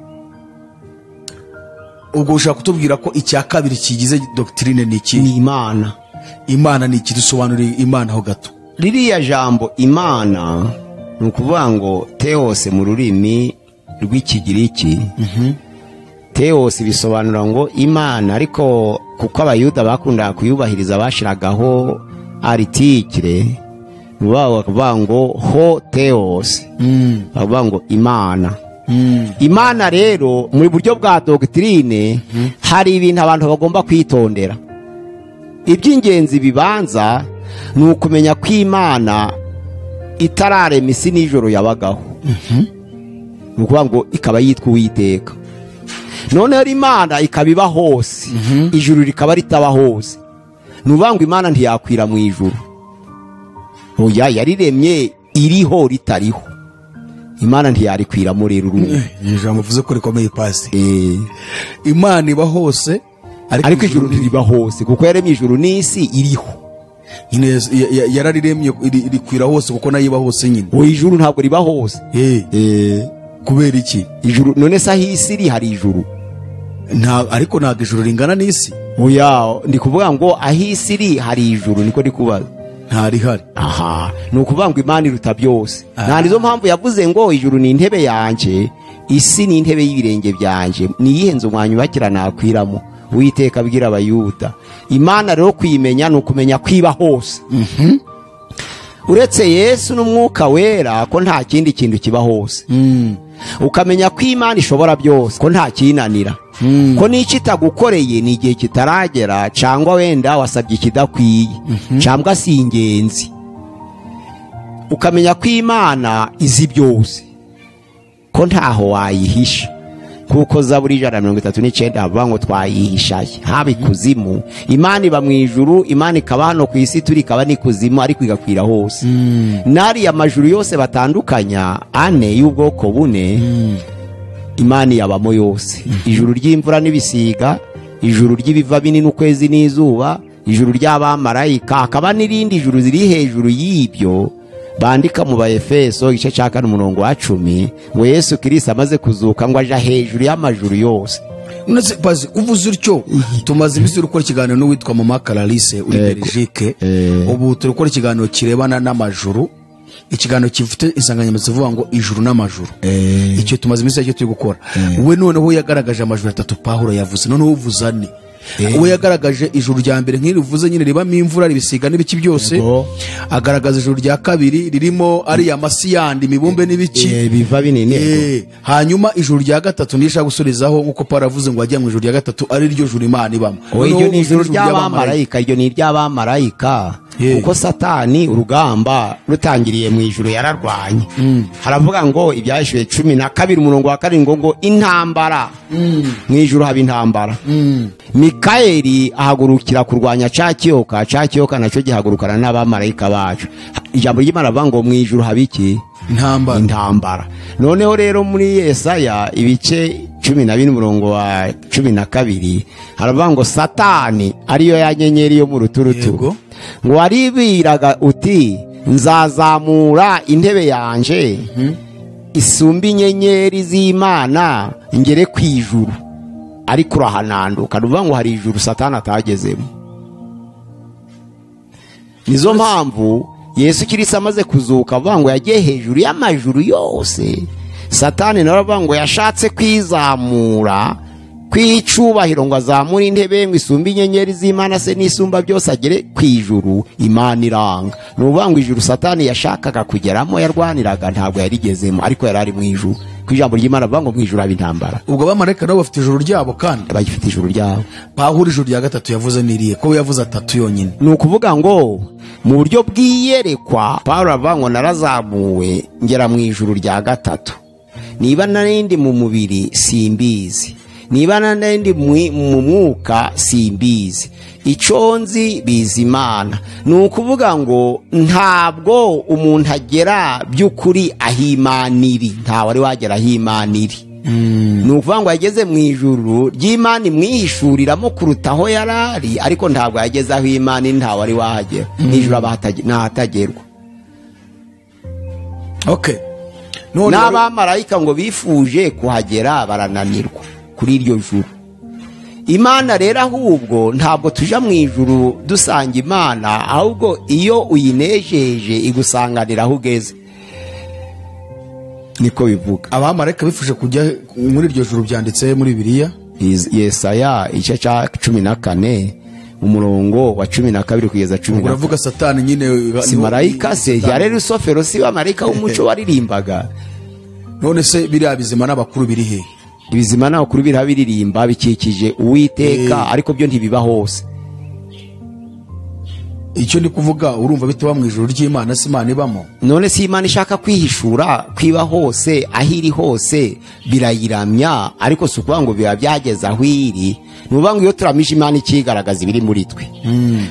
ubwo ushaka kutubwira ko icya kabiri kigize doctrine ni iki? Ni Imana. Imana ni iki? Dusobanurire Imana ho gato. Ririya jambo Imana ni ukuvuga ngo theos mu rurimi rw'Ikigiriki. Theos bisobanura ngo Imana, ariko kuko Abayuda bakundaga kuyubahiriza bashiragaho article, bakavuga ngo ho theos, bakavuga ngo Imana. Imana rero muri buryo bwa doctrine hari ibintu abantu bagomba kwitondera. Iby'ingenzi bibanza ni ukumenya ko Imana itararema isi n'ijoro yabagaho. Ni ukuvuga ngo ikaba yitwa Uwiteka. Noneho Imana ikaba iba hose, ijuru rikaba ritaba hose. Ni ukuvuga ngo Imana ntiyakwira mu ijuru. Oya, yariremye iriho ritariho. Imana ntiyarikwiramo rero urumva. Ijambo uvuze ko rikomeye pasi. Imana iba hose ariko ijuru ntiriba hose, kuko yaremye ijuru n'isi iriho. Nyine yarariremye rikwira hose, kuko nayo iba hose nyine. Oya, ijuru ntabwo riba hose. Kubera iki? Ijuru none se aho isi iri hari ijuru? Ariko ntabwo ijuru ringana n'isi. Oya, ndi kuvuga ngo aho isi iri hari ijuru, niko ndi kubaza. Ntarihari. Aha, ni ukuvuga ngo Imana iruta byose. Nta nizo mpamvu yavuze ngo ijuru ni intebe yanje, isi ni intebe y'ibirenge byanje, niyihe nzu mwanyubakira nakwiramo. Uwiteka abwira Abayuda. Imana rero kuyimenya ni ukumenya kwiba hose. Uretse Yesu n'Umwuka Wera ko nta kindi kintu kiba hose. Ukamenya ko Imana ishobora byose, ko nta kinanira. Ko n'icyo itagukoreye ni igihe kitaragera, cyangwa wenda wasabye ikidakwiye, cyangwa si ingenzi. Ukamenya ko Imana izi byose, ko ntaho wayihisha. Kuko Zaburi 139 havuga ngo twayihishaye haba ikuzimu. Imana iba mu ijuru, Imana ikaba hano ku isi turi, ikaba n'ikuzimu, ariko igakwira hose. Nariya majuru yose batandukanya ane y'ubwoko bune, Imana yabamo yose. Ijuru ry'imvura n'ibisiga, ijuru ry'ibiva binini ukwezi n'izuba, ijuru ry'abamarayika, hakaba n'irindi juru ziri hejuru y'ibyo. Bandika mu Baefeso igice cya 4 umurongo wa 10 ngo Yesu Kristo amaze kuzuka ngo aja hejuru y'amajuru yose. None bazi uvuze utyo, tumaze iminsi dukora ikiganiro n'uwitwa Mama Clarisse uri Belgique. Ubu turi gukora ikiganiro kirebana n'amajuru, ikiganiro gifite insanganyamatsiko ivuga ngo ijuru n'amajuru. Icyo tumaze iminsi aricyo turi gukora. We noneho yagaragaje amajuru atatu Pawulo yavuze, noneho uvuze ane. We yagaragaje ijuru rya mbere nk'iri uvuze nyine ribamo imvura ribisiga n'ibiki byose. Agaragaza ijuru rya kabiri ririmo ari ya masi yandi imibumbe n'ibiki biva binini. Hanyuma ijuru rya gatatu nishaka gusurizaho nkuko Pawulo avuze ngo ajya mu ijuru rya gatatu ari ryo juru Imana ibamo. Iryo ni ijuru ry'abamarayika, iryo ni iry'abamarayika. Kuko Satani urugamba rutangiriye mu ijuru yararwanye. Haravuga ngo ibyashuye 12 umurongo wa 7 ngo intambara mu ijuru haba intambara. Mikayeli ahagurukira kurwanya ca kiyoka, ca kiyoka nacyo gihagurukana n'abamarayika bacu. Ijambo ry'Imana rivuga ngo mu ijuru haba iki? Intambara. Intambara. Noneho rero muri Yesaya ibice 14 umurongo wa 12 haravuga ngo Satani ariyo ya nyenyeri yo mu ruturutu, ngo waribiraga uti nzazamura intebe yanje isumba inyenyeri z'Imana ngere ku ijuru, ariko urahananduka. Ruvuga ngo hari ijuru Satani atagezemo. Nizo mpamvu Yesu Kristo amaze kuzuka avuga ngo yagiye hejuru y'amajuru yose. Satani nawe avuga ngo yashatse kwizamura kwicubahiro ngo azamure intebe ngo isumbe inyenyeri z'Imana se n'isumba byose agere ku ijuru, Imana iranga. Ni ukuvuga ngo ijuru Satani yashakaga kugeramo yarwaniraga ntabwo yarigezemo, ariko yari ari mu ijuru. Ku ijambo ry'Imana avuga ngo mu ijuru haba intambara. Ubwo abamarayika nabo bafite ijuru ryabo, kandi bagifite ijuru ryabo. Pawulo ijuru rya gatatu yavuze niriye ko yavuze atatu yonyine. Ni ukuvuga ngo mu buryo bw'iyerekwa Pawulo avuga ngo narazamuwe ngera mu ijuru rya gatatu. Niba narindi mu mubiri simbizi, niba narindi mu mwuka simbizi, icyo nzi bizi Imana. Ni ukuvuga ngo ntabwo umuntu agera by'ukuri aho Imana iri, ntawe wari wagera aho Imana iri. Ni ukuvuga ngo yageze mu ijuru ry'Imana imwihishuriramo kuruta aho yari ari, ariko ntabwo yageze aho Imana iri, ntawe wari wahagera. N'ijuru aba nahatagerwa. Okay. N'abamarayika ngo bifuje kuhagera barananirwa kuri iryo juru. Imana rero ahubwo ntabwo tuja mu ijuru dusanga Imana, ahubwo iyo uyinejeje igusanganira aho ugeze. Niko bivuga. Abamarayika bifuje kujya muri iryo juru byanditse muri Bibiliya. Yesaya igice cya 14 umurongo wa 12 kugeza 10. Uravuga Satani nyine, si marayika se yari Rusofero, si wa marayika w'umuco waririmbaga. None se biriya bizima n'abakuru biri he? Ibizima n'abakuru birabiririmba bikikije Uwiteka, ariko byo ntibiba hose. Icyo ndi kuvuga urumva bitaba mu ijuru ry'Imana, si Imana ibamo. None si Imana ishaka kwihishura kwiba hose, aho iri hose birayiramya, ariko si ukuvuga ngo biba byageze aho iri. Ni ukuvuga ngo iyo turamije Imana ikigaragaza ibiri muri twe.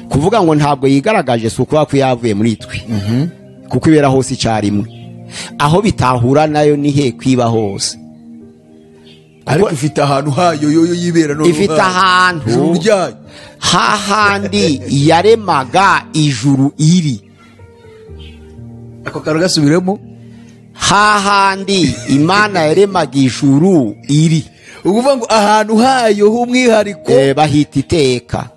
Kuvuga ngo ntabwo yigaragaje si ukuvuga ko yavuye muri twe, kuko ibera hose icyarimwe. Aho bitahura nayo ni he? Kwiba hose. Ariko ifite ahantu hayo yoyo yibera, no ifite ahantu hahandi yaremaga ijuru iri. Ako kantu gasubiremo. Hahandi Imana yaremaga ijuru iri, ukuvuga ngo ahantu hayo h'umwihariko bahita iteka.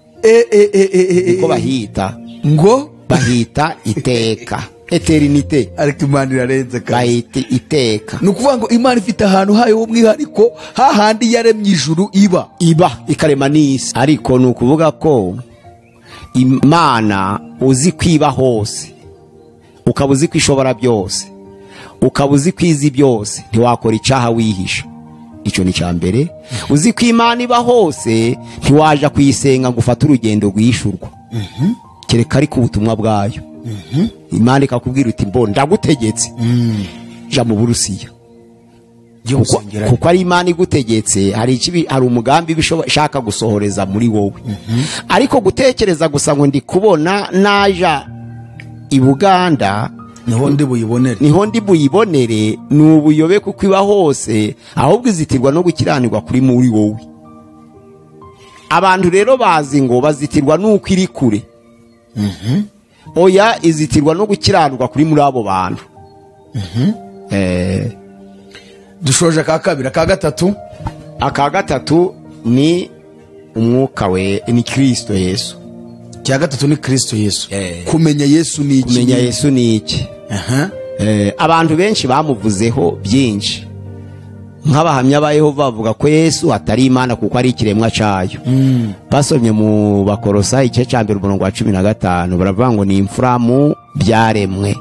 Niko bahita, ngo bahita iteka, eternite. Ariko Imana irarenze kandi bahita iteka. Ni ukuvuga ngo Imana ifite ahantu hayo h'umwihariko hahandi yaremye ijuru iba ikarema n'isi. Ariko ni ukuvuga ko Imana uzi kwiba hose, ukaba uzi kwishobora byose, ukaba uzi kwizi byose, ntiwakora icyaha wihisha. Icyo ni cya mbere. Uzi ko Imana iba hose, ntiwaja kuyisenga ngo ufate urugendo rwishurwa. Kereka ariko ubutumwa bwayo. Imana ikakubwira uti mbo ndagutegetse, ja mu Burusiya. Kuko ari Imana igutegetse, hari umugambi ishaka gusohoreza muri wowe. Ariko gutekereza gusa ngo ndi kubona naja i Buganda niho ndi buyibonere, niho ndi buyibonere, ni ubuyobe kuko iba hose, ahubwo izitirwa no gukiranirwa kuri muri wowe. Abantu rero bazi ngo bazitirwa nuko iri kure. Oya, izitirwa no gukiranirwa kuri muri abo bantu. Dushoje aka kabiri. Aka gatatu, aka gatatu ni umwuka we, ni Kristo Yesu. Cya gatatu ni Kristo Yesu. Kumenya Yesu ni iki? Kumenya Yesu ni iki? Abantu benshi bamuvuzeho byinshi. Nk'abahamya ba Yehova bavuga ko Yesu atari Imana kuko ari ikiremwa cyayo. Basomye mu Bakolosayi igice cya 1 umurongo wa 15 baravuga ngo ni imfura mu byaremwe.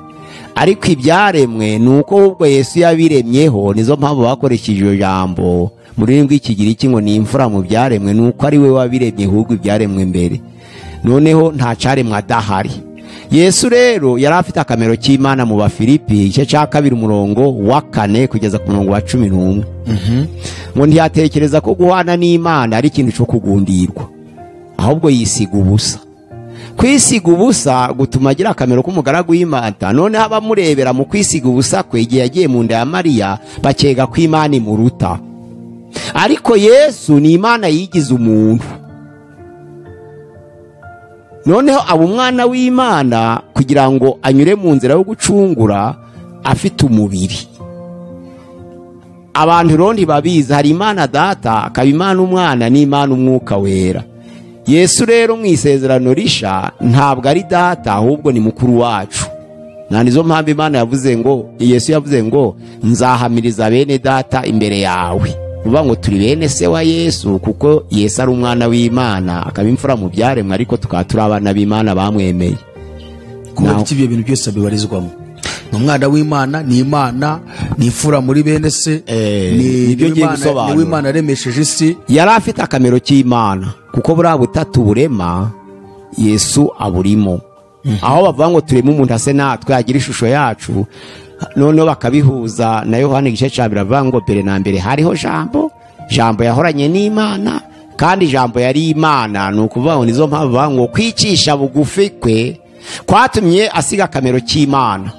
Ariko ibyaremwe ni uko ubwo Yesu yabiremyeho, nizo mpamvu bakoresheje iryo jambo mu rurimi rw'Ikigiriki ngo ni imfura mu byaremwe, ni uko ari we wabiremye ahubwo ibyaremwe mbere. Noneho nta cyaremwe adahari. Yesu rero yari afite akamero k'Imana mu Bafilipi igice cya 2 umurongo wa 4 kugeza ku murongo wa 11. Ngo ntiyatekereza ko guhana n'Imana ari ikintu cyo kugundirwa, ahubwo yisiga ubusa. Kwisiga ubusa gutuma agira akamero k'umugaragu w'Imana. Noneho abamurebera mu kwisiga ubusa kwe igihe yagiye mu nda ya Mariya bakega ko Imana imuruta. Ariko Yesu ni Imana yigize umuntu. Noneho aba umwana w'Imana kugira ngo anyure mu nzira yo gucungura afite umubiri. Abantu rero ntibabizi, hari Imana Data, akaba Imana Umwana n'Imana Umwuka Wera. Yesu rero mu isezerano risha ntabwo ari Data, ahubwo ni mukuru wacu. Na nizo mpamvu Imana yavuze ngo, Yesu yavuze ngo nzahamiriza bene Data imbere yawe. Uvuga ngo turi bene se wa Yesu kuko Yesu ari umwana w'Imana, akaba imfura mu byaremwe, ariko tukaba turi abana b'Imana bamwemeye. Kuko ibyo bintu byose bibarizwamo. Ni umwana w'Imana, ni Imana, ni imfura muri bene se, ni Imana yaremesheje isi. Yari afite akamero k'Imana kuko buriya butatu burema Yesu aburimo. Aho bavuga ngo tureme umuntu ase natwe agira ishusho yacu, noneho bakabihuza na Yohana igice cya 2 avuga ngo mbere na mbere hariho Jambo, Jambo yahoranye n'Imana kandi Jambo yari Imana. Ni ukuvuga ngo nizo mpamvu bavuga ngo kwicisha bugufi kwe kwatumye asiga akamero k'Imana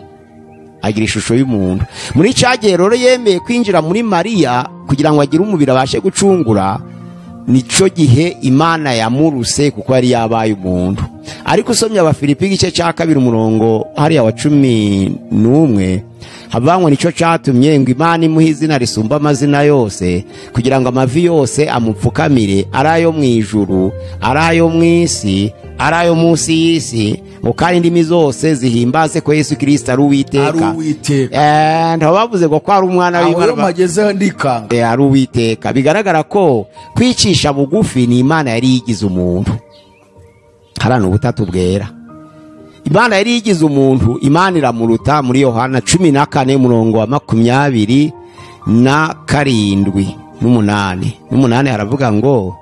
agira ishusho y'umuntu. Muri cya gihe rero yemeye kwinjira muri Mariya kugira ngo agire umubiri abashe gucungura, nico gihe Imana yamuruse kuko yari yabaye umuntu. Ariko usomye Abafilipi igice cya 2 umurongo hariya wa 11 havuga ngo nico cyatumye ngo Imana imuhe izina risumba amazina yose, kugira ngo amavi yose amupfukamire, ari ayo mu ijuru, ari ayo mu isi, ari ayo munsi y'isi, ngo kandi indimi zose zihimbaze ko Yesu Kristo ari Uwiteka. Ntabavuze ngo ko ari umwana w'Imana. Ari Uwiteka. Bigaragara ko kwicisha bugufi ni Imana yari yigize umuntu. Harano ubutatu bwera. Imana yari yigize umuntu, Imana iramuruta muri Yohana 14 umurongo wa 27 n'umunani. N'umunani haravuga ngo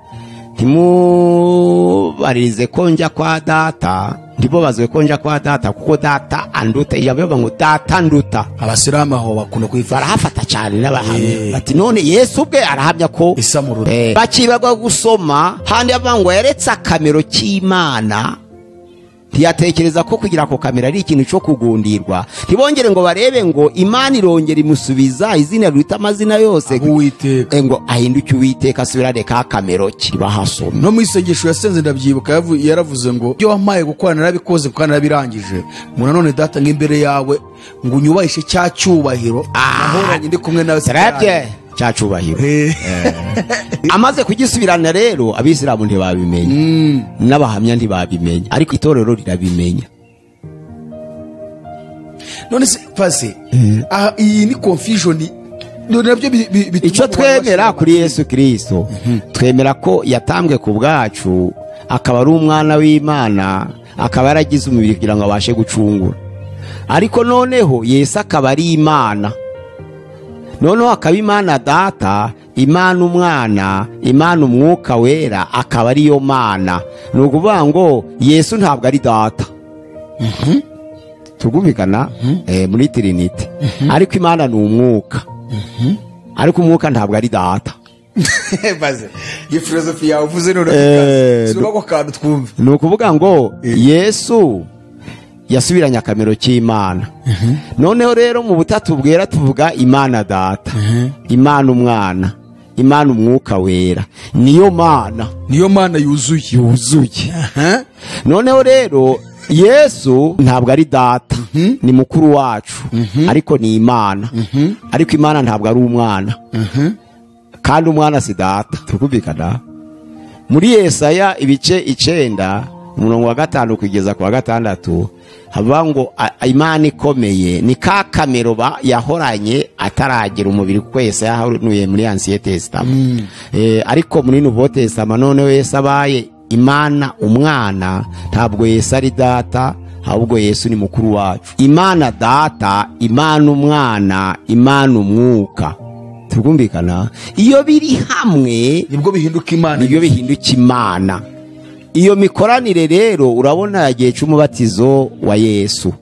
ntimubaririze ko njya kwa Data, ntibobazwe ko njya kwa Data kuko Data anduta. Ijambo rivuga ngo Data anduta. Abasilamu aho bakunda kwifata, barahafata cyane n'abahamya. Bati none Yesu ubwe arahamya ko bakibagwa gusoma handi avuga ngo yaretse akamero k'Imana Ntiyatekereza ko kugira ako kamera ari ikintu cyo kugundirwa. Ntibongere ngo barebe ngo Imana irongera imusubiza izina riruta amazina yose, Uwiteka, ngo ahinduke Uwiteka asubirane ka kamero ke. Bahasomye no mu isengesho yasenze, ndabyibuka, yaravuze ngo ibyo wampaye gukora narabikoze kandi narabirangije, ngo nanone Data nk'imbere yawe ngo unyubahishe cya cyubahiro nahoranye ndi kumwe nawe. Cya cyubahiro amaze kugisubirana rero, abisilamu ntibabimenya n'abahamya ntibabimenya, ariko itorero rirabimenya. None se pasi, aha iyi ni confusion nabyo. Icyo twemera kuri Yesu Kristo, twemera ko yatambwe ku bwacu, akaba ari umwana w'Imana, akaba yaragize umubiri kugira ngo abashe gucungura. Ariko noneho Yesu akaba ari Imana, noneho akaba Imana Data, Imana Umwana, Imana Umwuka Wera, akaba ariyo Mana. Ni ukuvuga ngo Yesu ntabwo ari Data, tugumvikana muri Trinity, ariko Imana ni umwuka, ariko umwuka ntabwo ari Data. Baze iyo filozofi yawe uvuze none suba ko kantu twumve. Ni ukuvuga ngo Yesu yasubiranye akamero cy'Imana. Noneho rero mu butatu bwera tuvuga Imana Data, Imana Umwana, Imana Umwuka Wera, niyo Mana, niyo Mana yuzuye. Noneho rero Yesu ntabwo ari Data, ni mukuru wacu, ariko ni Imana. Ariko Imana ntabwo ari umwana, kandi umwana si Data. Tukumvikana muri Yesaya ibice 9 umurongo wa 5 kugeza ku wa 6, havuga ngo Imana ikomeye ni ka kamero yahoranye ataragira umubiri, kuko Yesaya yahanuye muri Ancien Testament. Ariko muri Nouveau Testament noneho Yesu abaye Imana Umwana, ntabwo Yesu ari Data, ahubwo Yesu ni mukuru wacu. Imana Data, Imana Umwana, Imana Umwuka. Tukumvikana iyo biri hamwe nibwo bihinduka Imana, nibyo bihinduka Imana. Iyo mikoranire rero urabona yagiye cy'umubatizo wa Yesu,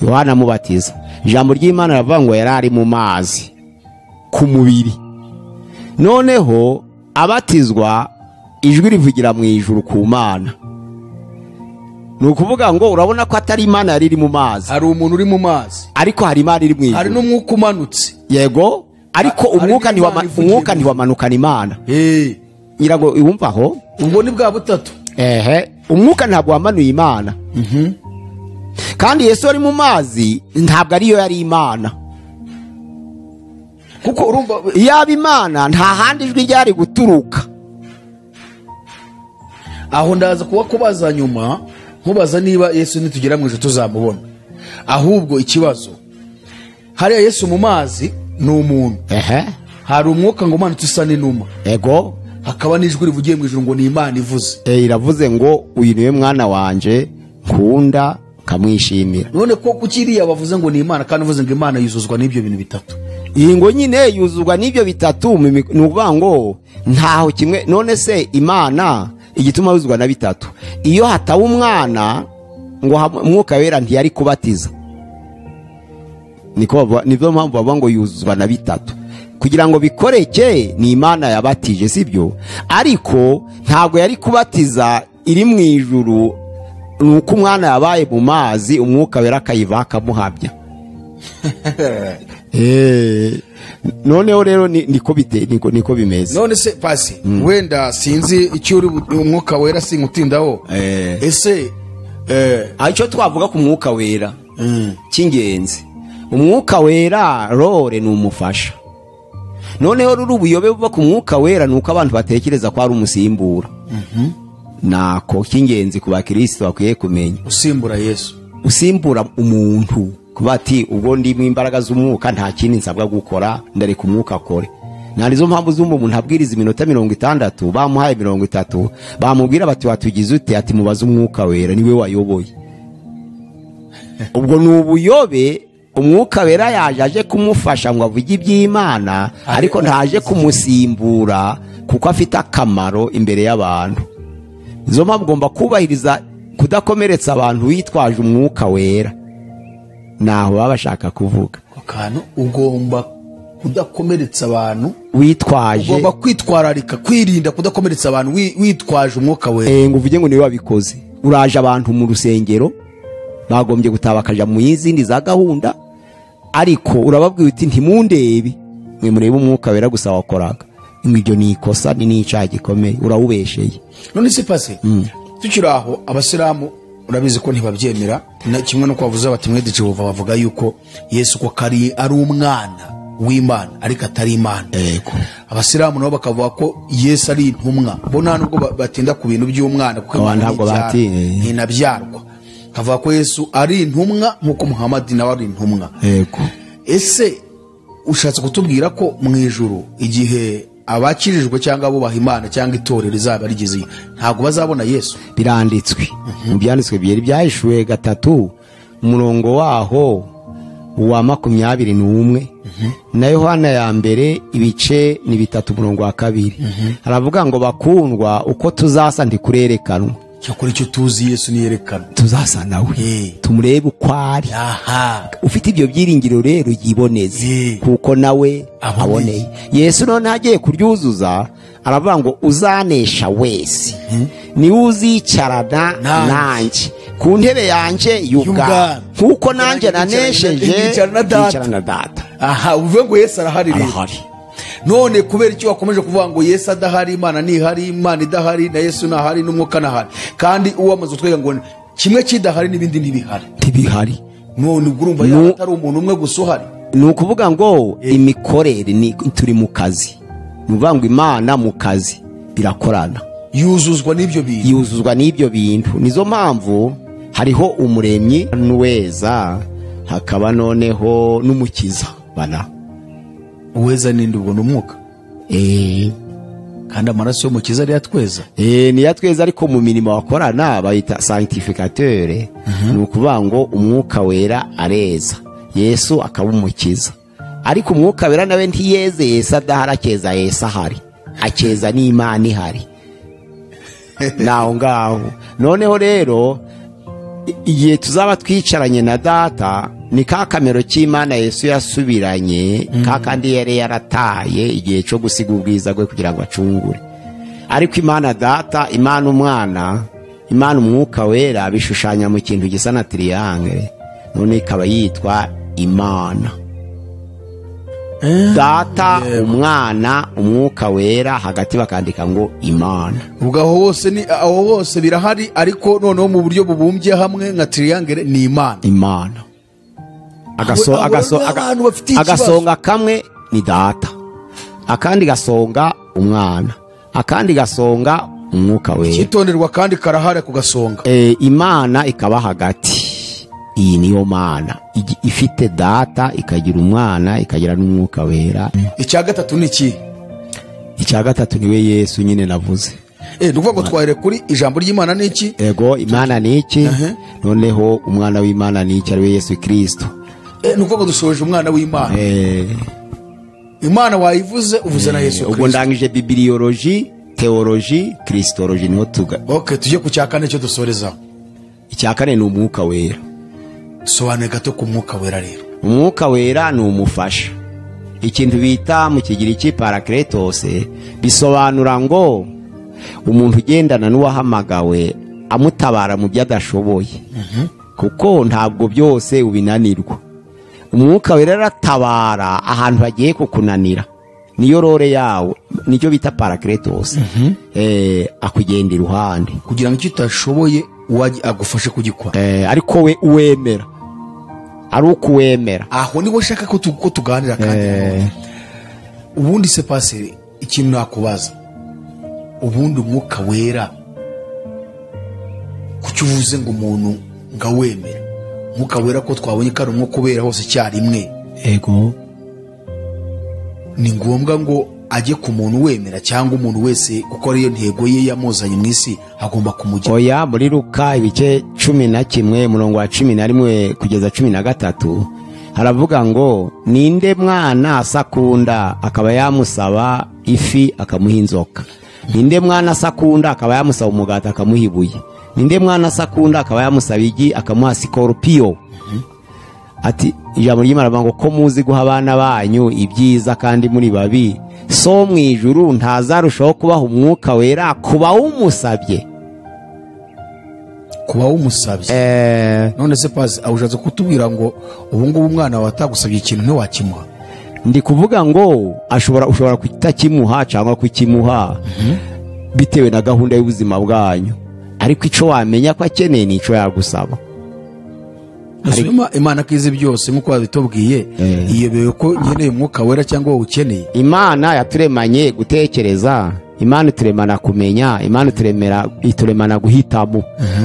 Yohana amubatiza, ijambo ry'Imana ravuga ngo yari ari mu mazi ku mubiri. Noneho abatizwa ijwi rivugira mu ijuru ku Mana. Ni ukuvuga ngo urabona ko atari Imana yari iri mu mazi, hari umuntu uri mu mazi, ariko hari Imana iri mu ijuru, hari n'umwuka umanutse. Yego, ariko umwuka ntiwamanukana Imana. Ngira ngo wumva aho ubwo ni bwa butatu. Umwuka ntabwo wamanuye Imana. Kandi Yesu ari mu mazi ntabwo ariyo yari Imana, kuko urumva yaba Imana nta handi ijwi ryari guturuka. Aho ndaza kuba kubaza nyuma, nkubaza niba Yesu nitugera mu ijuru tuzamubona. Ahubwo ikibazo, hariya Yesu mu mazi ni umuntu, hari umwuka ngo umanutse usa n'inuma, ego, hakaba n'ijwi rivugiye mu ijuru ngo ni Imana ivuze. Iravuze ngo uyu niwe mwana wanje nkunda nkamwishimira. None ko kukiriya bavuze ngo ni Imana, kandi uvuze ngo Imana yuzuzwa n'ibyo bintu bitatu. Iyi ngo nyine yuzuzwa n'ibyo bitatu, ni ukuvuga ngo ntaho kimwe. None se Imana igituma yuzuzwa na bitatu, iyo hataba umwana ngo Umwuka Wera ntiyari kubatiza. Niko nibyo mpamvu bavuga ngo yuzuzwa na bitatu, kugira ngo bikoreke ni Imana yabatije, sibyo? Ariko ntabwo yari kubatiza iri mu ijuru, nuko umwana yabaye mu mazi Umwuka Wera akayiva akamuhabya. Noneho rero niko bite, niko bimeze. None se pasi, wenda sinzi icyo uri Umwuka Wera singutindaho. Ese icyo twavuga ku Mwuka Wera cy'ingenzi, Umwuka Wera rore ni umufasha. Noneho ruri ubuyobe buva ku Mwuka Wera nuko abantu batekereza ko ari umusimbura. Nako cy'ingenzi ku bakristo bakwiye kumenya, usimbura Yesu, usimbura umuntu, kuba ati ubwo ndi mu imbaraga z'umwuka nta kindi nsabwa gukora, ndareka umwuka akore. Narizo mpamvu z'umva umuntu abwiriza iminota 60, bamuhaye 30, bamubwira bati watugize ute, ati mubaze Umwuka Wera niwe wayoboye. Ubwo ni ubuyobe. Umwuka Wera yaje aje kumufasha ngo avuge iby'Imana, ariko ntaje kumusimbura kuko afite akamaro imbere y'abantu. Izo mpamvu ugomba kubahiriza kudakomeretsa abantu witwaje Umwuka Wera. Naho baba bashaka kuvuga akantu, ugomba kudakomeretsa abantu witwaje, ugomba kwitwararika, kwirinda kudakomeretsa abantu witwaje Umwuka Wera. Ngo uvuge ngo niwe wabikoze. Uraje abantu mu rusengero bagombye gutabakaja mu yizindi za gahunda, ariko urababwira uti ntimundebe, mwe murebe umwuka wera gusa wakoraga. Ibyo ni ikosa, ni n'icyaha gikomeye, urawubesheye. None se pase tukiri aho, abasilamu urabizi ko ntibabyemera, kimwe no kwavuze bati mwe Jehova bavuga yuko Yesu ko kari ari umwana w'Imana ariko atari Imana. Yego. Abasilamu nabo bakavuga ko Yesu ari intumwa, bo nta nubwo batinda ku bintu by'umwana kuko ntabwo ntinabyarwa. Kavuga ko Yesu ari intumwa nkuko Muhammad nawe ari intumwa. Yego. Ese ushatse kutubwira ko mu ijuru igihe abakirijwe cyangwa abubaha Imana cyangwa itorero rizaba rigeze ntabwo bazabona Yesu? Biranditswe mu byanditswe byeri byahishuwe 3 umurongo waho wa 21 na Yohana ya mbere ibice ni 3 umurongo wa 2. Haravuga ngo bakundwa, uko tuzasa ntikurerekanwa. Cyakora icyo tuzi Yesu niyerekana, tuzasa nawe, tumurebe uko ari. Ufite ibyo byiringiro rero yiboneze, kuko nawe aboneye. Yesu none agiye kuryuzuza aravuga ngo uzanesha wese ni uzicarana nanjye ku ntebe yanjye y'ubwami, kuko nanjye nanesheje nkicarana na data. Aha, uvuge ngo Yesu arahari rero. None kubera icyo wakomeje kuvuga ngo Yesu adahari, Imana ntihari, Imana idahari, na Yesu ntahari, n'umwuka ntahari, kandi uwamaze kutwereka ngo kimwe kidahari n'ibindi ntibihari. Ntibihari. None ubwo urumva yaba atari umuntu umwe gusa uhari. Ni ukuvuga ngo imikorere ni turi mu kazi. Ni ukuvuga ngo Imana mu kazi birakorana, yuzuzwa n'ibyo bintu, yuzuzwa n'ibyo bintu. Nizo mpamvu hariho umuremyi n'uweza, hakaba noneho n'umukiza. Bana uweza ninde? Ubwo n'umwuka. Kandi amaraso y'umukiza ari yatweza. Ni yatweza, ariko mu mirimo bakorana bayita sanctificateur. Ni ukuvuga ngo umwuka wera areza, Yesu akaba umukiza. Ariko umwuka wera nawe ntiyeze Yesu adahari, akeza Yesu ahari, akeza n'Imana ihari. Naho ngaho noneho rero igihe tuzaba twicaranye na data, ni ka kamero cy'Imana Yesu yasubiranye, ka kandi yari yarataye igihe cyo gusiga ubwiza bwe kugira ngo acungure. Ariko Imana data, Imana umwana, Imana umwuka wera bishushanya mu kintu gisa na triangle, none ikaba yitwa Imana. Data, umwana, umwuka wera, hagati bakandika ngo Imana. Ubwo aho hose ni aho hose birahari, ariko noneho mu buryo bubumbye hamwe nka triangle ni Imana. Imana. Agasonga kamwe ni data, akandi gasonga umwana, akandi gasonga umwuka wera. Cyitonderwa kandi karahari ku gasonga. Imana ikaba hagati. Iyi niyo Mana ifite data, ikagira umwana, ikagira n'umwuka wera. Icya gatatu ni iki? Icya gatatu niwe Yesu nyine navuze. Nukuvuga ngo twahera kuri ijambo ry'Imana ni iki? Ego, Imana ni iki? Noneho umwana w'Imana ni iki, ariwe Yesu Kristo. Nukuvuga ngo dusoje umwana w'Imana. Imana wayivuze, uvuze na Yesu Kristo. Ubwo ndangije bibliology, theology, Christology niho tuga. Okay, tujye ku cya kane cyo dusorezaho. Icya kane ni umwuka wera. Sobanura gato ku mwuka wera rero. Umwuka wera ni umufasha. Ikintu bita mu Kigiriki parakletos bisobanura ngo umuntu ugendana n'uwahamagawe amutabara mu byo adashoboye. Kuko ntabwo byose ubinanirwa. Umwuka wera aratabara ahantu hagiye kukunanira. Niyo rore yawe, nicyo bita parakletos. Akugenda iruhande kugira ngo icyo utashoboye agufashe kugikora. Ariko we uwemera, ari ukuwemera. Aho niho nshaka ko tuganira kandi. Ubundi se paseri, ikintu nakubaza, ubundi umwuka wera kuki uvuze ngo umuntu ngawemera? Umwuka wera ko twabonye ko ari umwuka ubera hose icyarimwe. Ego. Ni ngombwa ngo ajye ku muntu wemera cyangwa umuntu wese kuko ariyo ntego ye yamuzanye mu isi agomba kumugira? Oya, muri Luka ibice 11 umurongo wa 11 kugeza 13 haravuga ngo ninde mwana asakunda akaba yamusaba ifi akamuha inzoka? Ninde mwana asakunda akaba yamusaba umugati akamuha ibuye? Ninde mwana asakunda akaba yamusaba igi akamuha sikorupiyo? Ati ijambo ry'Imana rivuga ngo ko muzi guha abana banyu ibyiza kandi muri babi, so mu ijuru ntazarushaho kubaha umwuka wera kuba umusabye. Kuba wumusabye. None se pasi awushatse kutubwira ngo ubu ngubu umwana wawe atagusabye ikintu ntiwakimuha? Ndi kuvuga ngo ushobora kutakimuha cyangwa kukimuha bitewe na gahunda y'ubuzima bwanyu, ariko ico wamenya ko akeneye nico yagusaba. Imana kizi byose nkuko babitubwiye, iyobewe ko nkeneye umwuka wera cyangwa wowe ukeneye. Imana yaturemanye gutekereza, Imana ituremana kumenya, Imana ituremana guhitamo,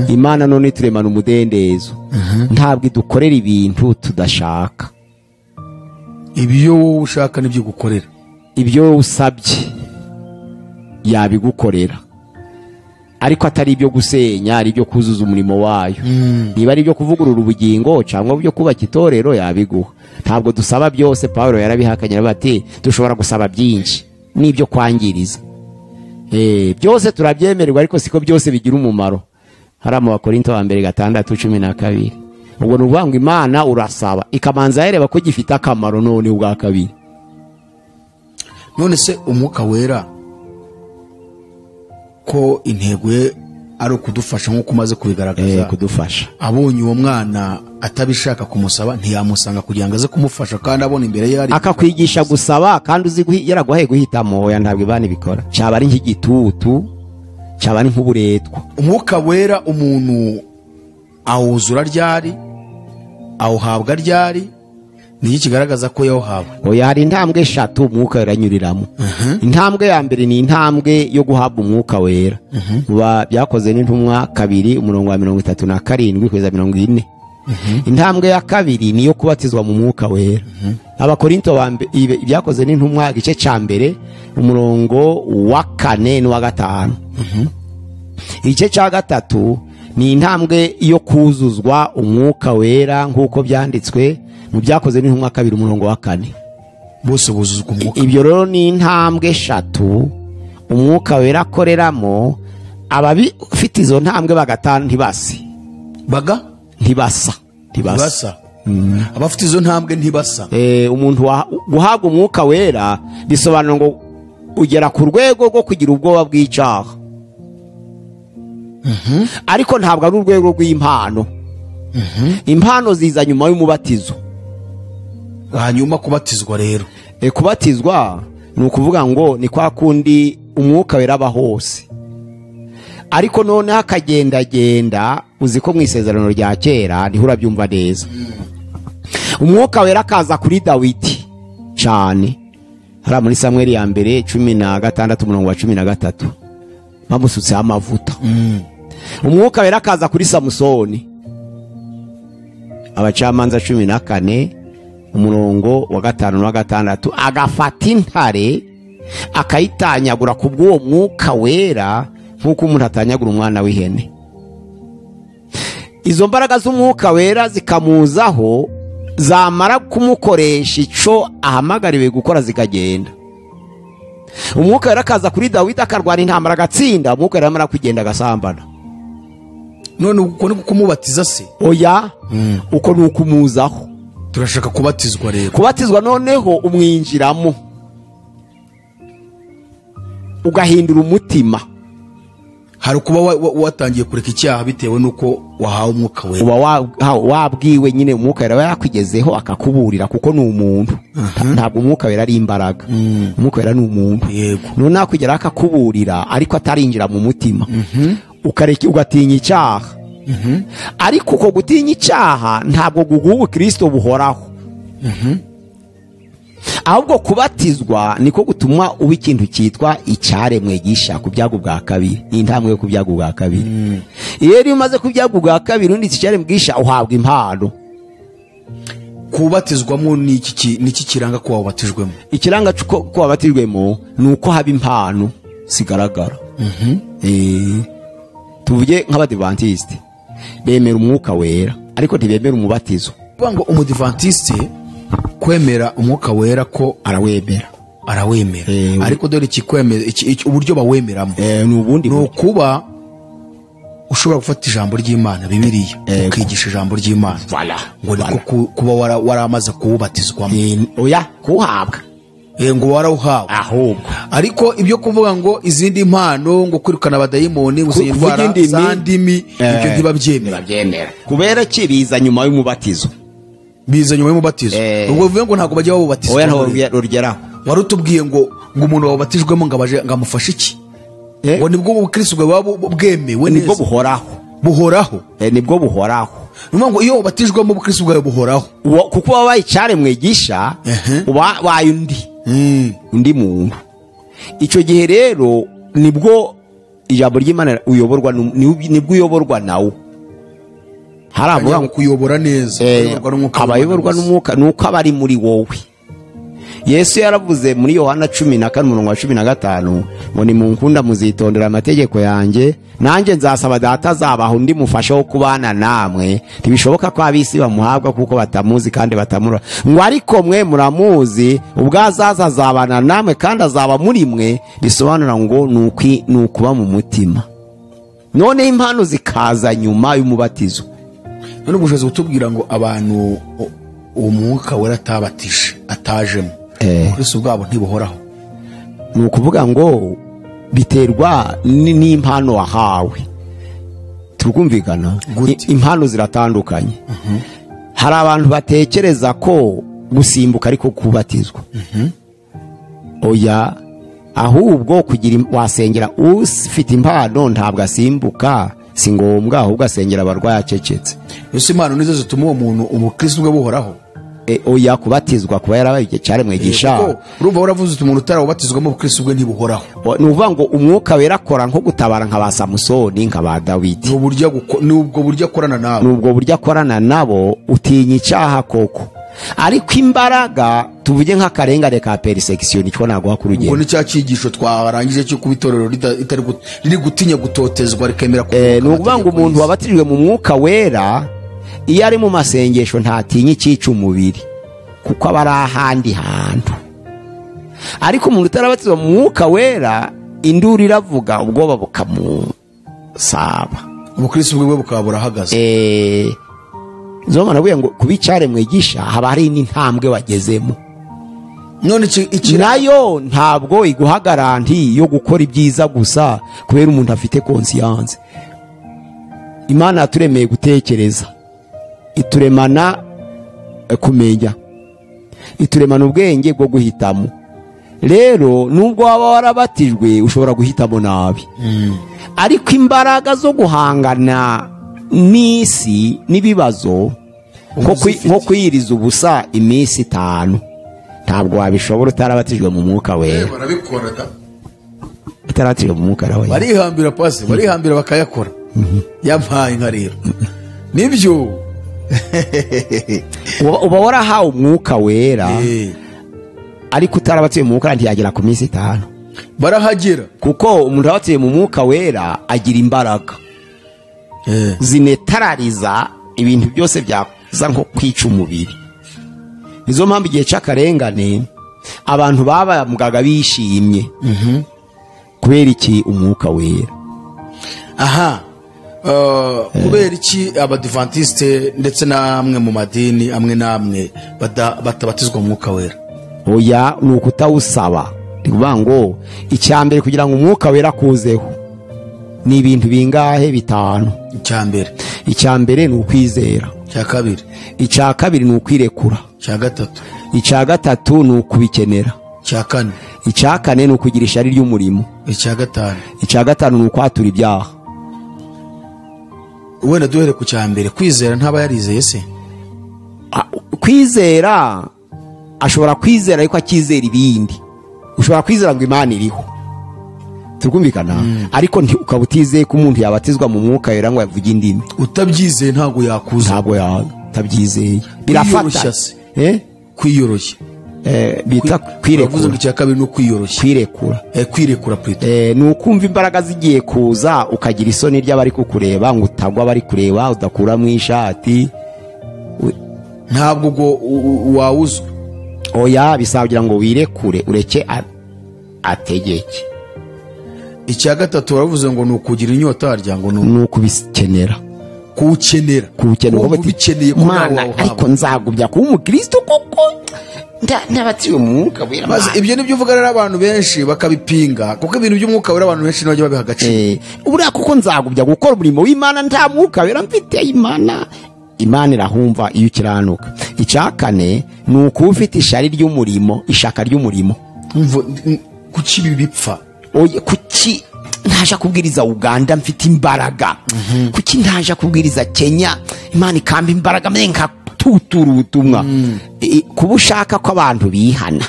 Imana none ituremana umudendezo. Ntabwo idukorera ibintu tudashaka. Ibyo wowe ushaka nibyo gukorera, ibyo usabye yabigukorera, ariko atari ibyo gusenya, ari ibyo kuzuza umurimo wayo. Niba ari ibyo kuvugurura ubugingo cyangwa ibyo kubaka itorero yabiguha. Ntabwo dusaba byose. Paulo yarabihakanye bati dushobora gusaba byinshi n'ibyo kwangiriza. Byose turabyemererwa ariko siko byose bigira umumaro. Hari mu Bakorinto wa mbere 6:12. Ubwo ni ngo Imana urasaba ikamanza yareba ko gifite akamaro none ubwa kabiri. None se umwuka wera ko intego ye ari ukudufasha nkuko umaze kubigaragaza, kudufasha, abonye uwo mwana atabishaka kumusaba ntiyamusanga kugira ngo aze kumufasha, kandi abona imbere ye ari akakwigisha gusaba, kandi uzi yaraguhaye guhitamo. Oya, ntabwo Imana ibikora. Cyaba ari nk'igitutu, cyaba ari nk'uburetwa. Umwuka wera umuntu awuzura ryari, awuhabwa ryari, ni kigaragaza ko yawuhawe? Oya, hari intambwe eshatu umwuka weranyuriramo. Intambwe ya mbere ni intambwe yo guhabwa umwuka wera. Byakoze n'intumwa 2 umurongo wa 37 kugeza 40. Intambwe ya kabiri ni yo kubatizwa mu mwuka wera. Abakorinto ba mbere byakoze n'intumwa igice ca mbere umurongo wa 4 n'uwa 5. Igice ca 3 ni intambwe yo kuzuzwa umwuka wera nkuko byanditswe mu byakoze n'intumwa 2 umurongo wa 4. Bose buzuzwa umwuka. Ibyo rero ni intambwe eshatu umwuka wera akoreramo. Ababifite izo ntambwe bagatanu ntibasi. Baga? Ntibasa. Ntibasa. Abafite izo ntambwe ntibasa. Umuntu guhabwa umwuka wera bisobanura ngo ugera ku rwego rwo kugira ubwoba bw'icyaha. Ariko ntabwo ari urwego rw'impano. Impano ziza nyuma y'umubatizo. Hanyuma kubatizwa rero, kubatizwa ni ukuvuga ngo ni kwa kundi umwuka wera aba hose, ariko noneho akagendagenda. Uzi ko mu isezerano rya kera niho urabyumva neza. Umwuka wera akaza kuri Dawidi cyane, hari muri Samweli ya mbere 16 umurongo wa 13, bamusutseho amavuta. Umwuka wera akaza kuri Samusoni, Abacamanza 14 umurongo wa 5 na 6, agafata intare akayitanyagura kubw'uwo mwuka wera nkuko umuntu atanyagura umwana w'ihene. Izo mbaraga z'umwuka wera zikamuzaho, zamara kumukoresha ico ahamagariwe gukora zikagenda. Umwuka wera akaza kuri Dawidi akarwana intambara agatsinda, umwuka wera amara kugenda agasambana. None uko ni kumubatiza se? Oya, uko ni ukumuzaho. Turashaka kubatizwa rero. Kubatizwa noneho umwinjiramo, ugahindura umutima. Hari kuba watangiye kureka icyaha bitewe nuko wahawe umwuka wera. Uba wabwiwe nyine umwuka wera yakugezeho akakuburira, kuko ni umuntu. Ntabwo umwuka wera ari imbaraga. Umwuka wera ni umuntu. None nakugera akakuburira ariko atarinjira mu mutima. Ukareka ugatinya icyaha. Ariko uko gutinya icyaha ntabwo guguha ubukristo buhoraho. Ahubwo kubatizwa niko gutuma uba ikintu cyitwa icyaremwe gisha ku byago bwa kabiri. Ni intambwe yo ku byago bwa kabiri. Iyo rero umaze ku byago bwa kabiri undi icyaremwe gisha uhabwa impano. Kubatizwamo ni iki kiranga ko wabatijwemo? Ikiranga ko wabatijwemo ni uko haba impano sigaragara. Tuvuge nk'abadivantiste bemera umwuka wera ariko ntibemera umubatizo. Ngo umudivantiste kwemera umwuka wera ko arawemera, arawemera, ariko dore ikikwemera uburyo bawemeramo ni ubundi, ni ukuba ushobora gufata ijambo ry'Imana Bibiliya ukigisha ijambo ry'Imana, ngo niko kuba waramaze kuwubatizwamo. Oya, kuhabwa. Ngo warawuhawe ahubwo. Ariko ibyo kuvuga ngo izindi mpano, ngo kwirukana abadayimoni, gusenga indwara za ndimi, ibyo ntibabyemera. Kubera ki? Biza nyuma y'umubatizo. Biza nyuma y'umubatizo. Ubwo bivuye ngo ntabwo bajya babubatiza. Oya, ntabwo rugeraho. Wari utubwiye ngo umuntu wabatijwemo ngo abaje ngo amufashe iki? Ngo nibwo ubukristo bwawe bwemewe neza. Nibwo buhoraho. Buhoraho. Nibwo buhoraho. Nuvuga ngo iyo wabatijwemo ubukristo bwawe buhoraho. Kuko wabaye icyaremwe gisha, ubaye undi. Undi muntu. Icyo gihe rero nibwo ijambo ry'Imana uyoborwa, nibwo uyoborwa nawo. Hari avuga ngo kuyobora neza, abayoborwa n'umwuka nuko abari muri wowe. Yesu yaravuze muri Yohana 14:15 ngo nimunkunda muzitondera amategeko yanjye, nanjye nzasaba Data azabaha undi mufasha wo kubana namwe. Ntibishoboka ko ab'isi bamuhabwa kuko batamuzi kandi batamura. Ngo ariko mwe muramuzi, ubwo azaza azabana namwe kandi azaba muri mwe. Bisobanura ngo ni ukuba mu mutima. None impano zikaza nyuma y'umubatizo. None ubushobozi butubwira ngo abantu umwuka wera atabatije atajemo, Kristo bwabo ntibuhoraho. Ni ukuvuga ngo biterwa n'impano wahawe. Turumvikana? Impano ziratandukanye. Hari abantu batekereza ko gusimbuka ariko kubatizwa. Oya, ahubwo kugira wasengera ufite impano ntabwo asimbuka, si ngombwa, ahubwo asengera abarwayi acecetse. Ese impano nizo zituma uwo muntu ubukristo bwe buhoraho? Oya, kubatizwa kuba yarabaye icyaremwe gisha. Urumva waravuze uti umuntu utarabatizwamo ubukristo bwe ntibuhoraho. Ni ukuvuga ngo umwuka wera akora nko gutabara nka ba Samusoni, nka ba Dawidi. Nubwo buryo akorana nabo. Nubwo buryo akorana nabo utinya icyaha koko. Ariko imbaraga tuvuge nk'akarengane ka persecution nicyo naguha ku rugero. Ubwo ni cya cyigisho twarangije cyo kubitorero riri gutinya gutotezwa rikemera ko. Ni ukuvuga ngo umuntu wabatijwe mu mwuka wera iyo ari mu masengesho ntatinya icyica umubiri kuko aba ari ahandi hantu. Ariko umuntu utarabatizwa mu mwuka wera induru iravuga ubwoba bukamusaba, ubukristo bwe bukaba burahagaze. Zoma nabuye ngo kuba icyaremwe gisha haba hari n'intambwe wagezemo. None iki nayo ntabwo iguha garanti yo gukora ibyiza gusa kubera umuntu afite conscience. Imana yaturemeye gutekereza, ituremana kumenya, ituremana ubwenge bwo guhitamo. Rero nubwo waba warabatijwe ushobora guhitamo nabi. Ariko imbaraga zo guhangana n'isi n'ibibazo nko kwiyiriza ubusa iminsi 5 ntabwo wabishobora utarabatijwe mu mwuka wera. Barabikora da, utarabatijwe mu mwuka wera barihambira pasi, barihambira bakayakora. Yampaye inka rero nibyo. Uba warahawe umwuka wera ariko utarabatijwe mu mwuka ntiyagera ku minsi 5. Barahagera kuko umuntu wabatijwe mu mwuka wera agira imbaraga zinetarariza ibintu byose byaza nko kwica umubiri. Nizo mpamvu igihe cy'akarengane abantu babamugaga bishimye. Kubera iki? Umwuka wera. Aha, kubera iki abadivantiste ndetse n'amwe mu madini amwe n'amwe batabatizwa mu mwuka wera? Oya, ni ukutawusaba. Ni ngo icyambere kugira ngo umwuka wera kuzeho ni ibintu bingahe? 5. Icyambere ni ukwizera. Icya kabiri ni ukwirekura. Icya gatatu ni ukubikenera. Icya kane ni ukugira ishyari ry'umurimo. Icya gatanu ni ukwatura ibyaha. Wenda duhere ku cya mbere, kwizera ntaba yarizeye se? Kwizera ashobora kwizera ariko akizera ibindi. Ushobora kwizera ngo Imana iriho, turumvikana, ariko ukaba utizeye ko umuntu yabatizwa mu mwuka wera ngo yavuge indimi. Utabyizeye ntabwo yakuza, ntabwo yatabyizeye. Birafata kwiyoroshya, bita kwirekura. Icya kabiri ni kwiyoroshya, kwirekura, kwirekura plutôt. Ni ukumva imbaraga zigiye kuza ukagira isoni ry'abari kukureba ngo utagwa bari kureba, udakura mu ishati, ntabwo ubwo wawuzwa. Oya, bisaba ngo wirekure ureke ategeke. Icya gatatu baravuze ngo ni ukugira inyota harya ngo ni ukubikenera, kuwukenera, kuwukenera, ubikeneye ko Mana, ariko nzagubya kuba umukristo koko. Ntabatiwe mu mwuka wera. Maze ibyo nibyo uvuga rero abantu benshi bakabipinga, kuko ibintu by'umwuka wera abantu benshi ntibajya babiha agaciro. Buriya kuko nzagubya gukora umurimo w'Imana nta mwuka wera mfite. Imana irahumva iyo ukiranuka. Icya kane ni ukuba ufite ishari ry'umurimo, ishaka ry'umurimo. Kuki ibi bipfa? Kuki ntaje kubwiriza Uganda mfite imbaraga? Kuki ntaje kubwiriza Kenya Imana ikampa imbaraga mbe nkatutura ubutumwa? Kuba ushaka ko abantu bihana,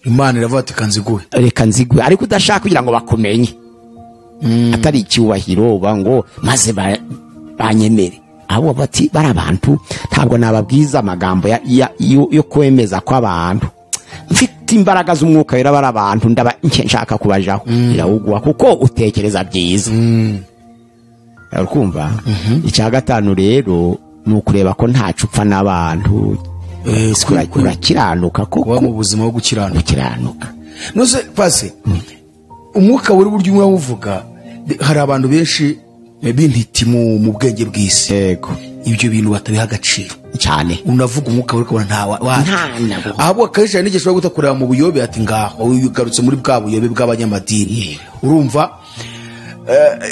Imana iravuga ati kanziguhe, reka nziguhe, ariko udashaka kugira ngo bakumenye, atari icyubahiro ngo maze banyemere. Abo bati bari abantu ntabwo nababwiza amagambo yo kwemeza ko abantu mfite imbaraga z'umwuka wera, bari abantu ndaba nshaka kubajaho. Irawugwa kuko utekereza byiza. Urikumva? Icya gatanu rero ni ukureba ko ntacu upfa n'abantu. Urakiranuka koko, mu buzima bwo gukiranuka. Nose pase umwuka wera uburyo umwe uvuga, hari abantu benshi b'intiti mu bwenge bw'isi. Yego. Ibyo bintu batabiha agaciro cyane. Unavuga umwuka wera ukabona nta ahubwo akenshi hari n'igihe ushobora guta mu buyobe, ati ngaho ugarutse muri bwa buyobe bw'abanyamadini. Urumva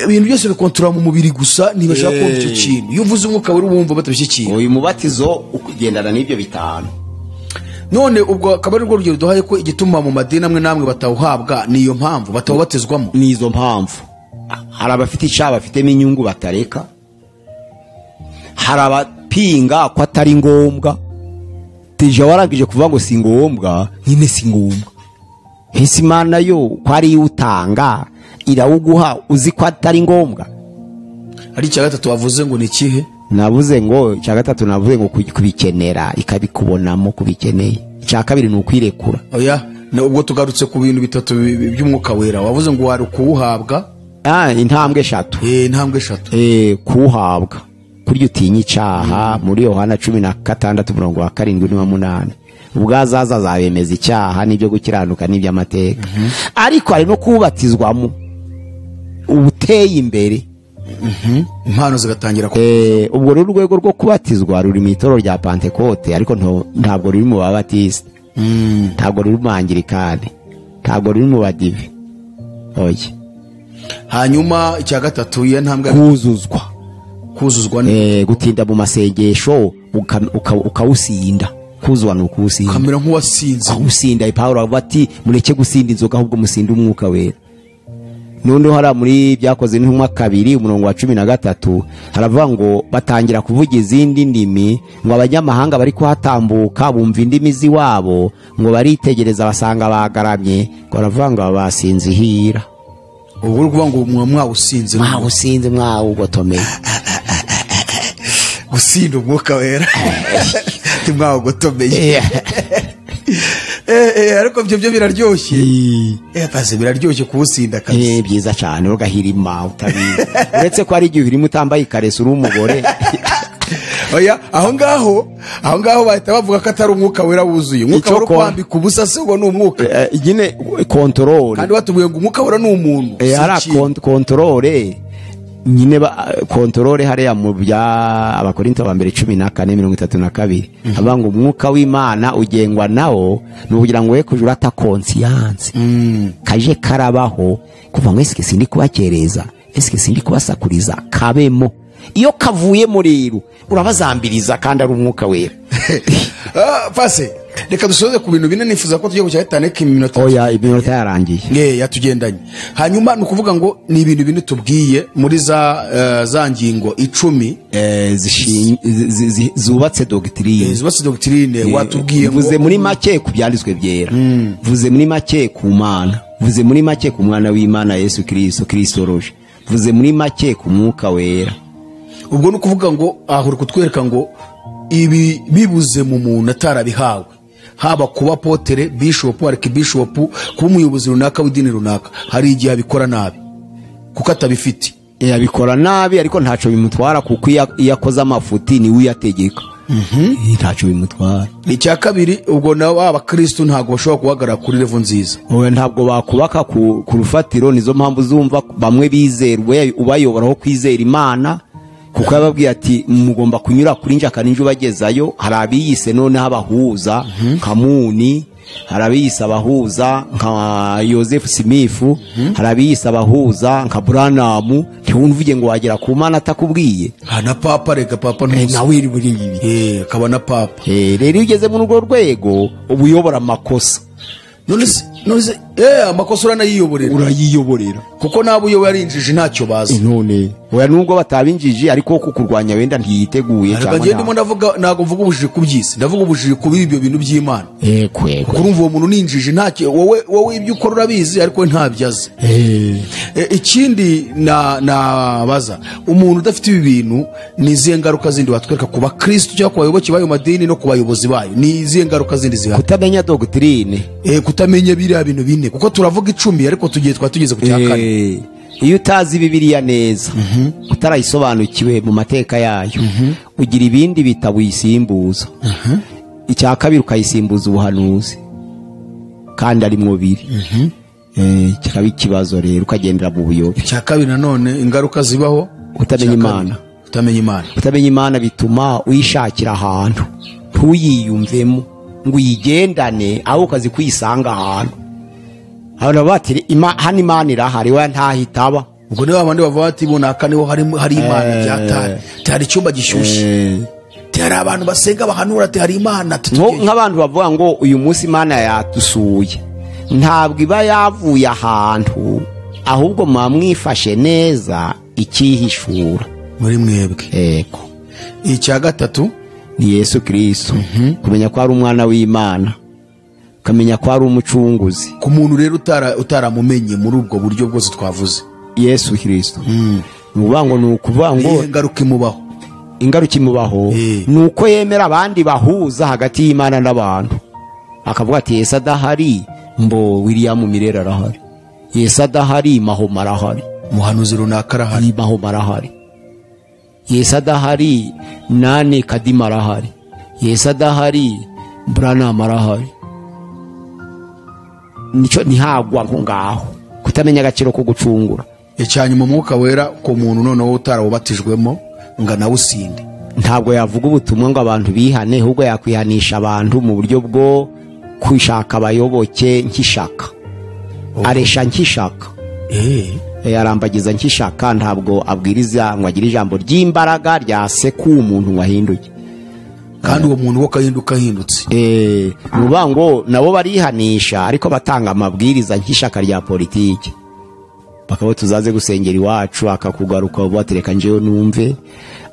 ibintu byose bikontorora mu mubiri gusa, ntibashaka kumva icyo kintu. Iyo uvuze umwuka wera wumva batabishyikiye. Uyu mubatizo ukugendana n'ibyo bitanu. None ubwo akaba ari rwo rugero duhaye ko igituma mu madini amwe namwe batawuhabwa niyo mpamvu batawubatizwamo. Nizo mpamvu. Hari abafite icyaha bafitemo inyungu batareka, hari abapinga ko atari ngombwa. Teja warangije kuvuga ngo si ngombwa, nyine si ngombwa. Hisi Imana yo ko ari utanga irawuguha uzi ko atari ngombwa. Ari icya gatatu wavuze ngo ni ikihe? Navuze ngo icya gatatu navuze ngo kubikenera ikabikubonamo kubikeneye. Icya kabiri ni ukwirekura. Oya, ubwo tugarutse ku bintu bitatu by'umwuka wera. Wavuze ngo wari kuwuhabwa. Intambwe eshatu. Intambwe eshatu. Kuwuhabwa kurya utinya icyaha muri Yohana 16 umurongo wa 7 n'uwa 8. Ubwo azaza azabemeza icyaha n'ibyo gukiranuka n'iby'amateka. Ariko hari no kubatizwamo ubuteye imbere, impano zigatangira. Ubwo rero urwego rwo kubatizwa ruri mu itorero rya Pentekote, ariko ntabwo ruri mu Babatisite, ntabwo ruri mu Anglikani, ntabwo ruri mu Badive. Oya. Hanyuma icya gatatu iyo ntambwe kuzuzwa. Kuzuzwa gutinda mu masengesho ukawusinda. Kuzuzwa ni ukuwusinda, ukamera nk'uwasinze. Usinda. Pawulo avuga ati mureke gusinda inzoga ahubwo musinde umwuka wera. Noneho hari muri byakoze n'intumwa 2 umurongo wa 13 haravuga ngo batangira kuvuga izindi ndimi, ngo abanyamahanga bari kuhatambuka bumva indimi ziwabo, ngo baritegereza basanga bagaramye, ngo baravuga ngo basinze ihira. Ubwo uri kuvuga ngo mwawusinze, mwawusinze, mwawugotomeye. Gusinda umwuka wera timwawugotomeye. Ariko ibyo biraryoshye. Pase biraryoshye kuwusinda kabisa. Byiza cyane ugahirima utabizi. Uretse ko ari igihe urimo utambaye ikareso uri umugore. Oya, aho ngaho bahita bavuga ko atari umwuka wera wuzuye. Umwuka wera kwambika ubusa se ubwo ni umwuka. Nyine control. Kandi batubwiye ngo umwuka wera ni umuntu. Hari control. Nyine control hariya mu bya Abakorinto ba mbere 14:32 avuga ngo umwuka w'Imana ugengwa nawo ni ukugira ngo we kujura ata conscience. Kaje karabaho kuva ngo eske sindi kubakereza, eske sindi kubasakuriza, kabemo. Iyo kavuyemo rero urabazambiriza kandi ari umwuka wera. Pase reka dusoze ku bintu bine nifuza ko tujye ku cyatane k'iminota. Oya, iminota yarangiye. Yatugendanye. Hanyuma ni ukuvuga ngo ni ibintu bine tubwiye muri za ngingo 10 zubatse doctrine. Zubatse doctrine watubwiye ngo vuze muri make ku byanditswe byera. Vuze muri make ku Mana. Vuze muri make ku mwana w'Imana Yesu Kristo, Kristology. Vuze muri make ku mwuka wera. Ubwo ni ukuvuga ngo ahuri kutwereka ngo ibi bibuze mu muntu atarabihawe, haba kuba potere, bishop, archbishop, kuba umuyobozi runaka w'idini runaka, hari igihe abikora nabi kuko atabifite. Yabikora nabi ariko ntaco bimutwara kuko iyo akoze amafuti ni we uyategeka. Ntaco bimutwara. Icya kabiri ubwo nabo abakristo ntabwo bashobora guhagarara kuri level nziza. Oya, ntabwo bakubaka ku rufatiro. Nizo mpamvu zumva bamwe bizerwe ubayoboraho kwizera Imana, Kuko yababwiye ati mugomba kunyura kuri njye akaninjye ubagezayo. Hari abiyise noneho abahuza nka Muni, hari abiyise abahuza nka Joseph Smith, hari abiyise abahuza nka Branham. Ntiwumvuge ngo wagera ku Mana atakubwiye. Na papa, reka papa ntuzi nawe iri muri ibi. Akaba na papa. Rero iyo ugeze muri urwo rwego uba uyobora amakosa. None se amakosa uranayiyoborera. Urayiyoborera kuko nabo uyoboye ari injiji ntacyo bazi. None oya, nubwo batabinjiji ariko kukurwanya wenda ntiyiteguye cyangwa. Njye ndimo ndavuga, ntabwo mvuga ubujiji ku by'isi, ndavuga ubujiji ku ibyo bintu by'Imana. Yego. Urumva uwo muntu ni injiji, ntacyo wowe ibyo ukora urabizi ariko we ntabyo azi. Ikindi nabaza umuntu udafite ibi bintu, ni izihe ngaruka zindi watwereka ku bakristo cyangwa ku bayoboke b'ayo madini no ku bayobozi bayo? Ni izihe ngaruka zindi zihari? Kutamenya doctrine. Kutamenya biriya bintu bine, kuko turavuga 10 ariko tugiye twatugeze ku cya kane. Iyo utazi Bibiliya neza, utarayisobanukiwe mu mateka yayo, ugira ibindi bitabo uyisimbuza. Icya kabiri ukayisimbuza ubuhanuzi, kandi ari mwo biri. Kikaba ikibazo rero, ukagendera mu buyobe. Icya kabiri nanone ingaruka zibaho, kutamenya Imana. Kutamenya Imana. Kutamenya Imana bituma uyishakira ahantu ntuyiyumvemo ngo uyigendane, aho ukazi kuyisanga ahantu. Abantu bati hano Imana irahari, we ntahitaba. Ubwo niba abandi bavuga bati bunaka niho hari Imana byatari, hari icyumba gishyushye, hari abantu basenga bahanura ati hari Imana. Nk'abantu bavuga ngo uyu munsi Imana yatusuye, ntabwo iba yavuye ahantu, ahubwo mwamwifashe neza ikihishura muri mwebwe. Yego. Icya gatatu ni Yesu Kristo. Kumenya ko ari umwana w'Imana, ukamenya ko ari umucunguzi. Ku muntu rero utaramumenye muri ubwo buryo bwose twavuze Yesu Kristo, ni ukuvuga ngo ingaruka imubaho. Ingaruka imubaho ni uko yemera abandi bahuza hagati y'Imana n'abantu, akavuga ati Yesu adahari mbo William Mirera arahari, Yesu adahari Mahoma arahari, umuhanuzi runaka arahari, Mahoma arahari, Yesu adahari nani Kadima arahari, Yesu adahari Branham arahari. Nico ntihagwa nko ngaho kutamenya agaciro ko gucungura. Icyanyuma umwuka wera ku muntu noneho utarawubatijwemo ngo anawusinde, ntabwo yavuga ubutumwa ngo abantu bihane, ahubwo yakwihanisha abantu mu buryo bwo kwishaka abayoboke nk'ishaka. Aresha nk'ishaka, yarambagiza nk'ishaka, ntabwo abwiriza ngo agire ijambo ry'imbaraga ryaseka umuntu wahinduye. Kandi uwo muntu wo kahinduka ahindutse. Nuvuga ngo nabo barihanisha ariko batanga amabwiriza nk'ishaka rya politiki. Bakaba tuzaze gusengera iwacu, akakugaruka batereka njewe numve.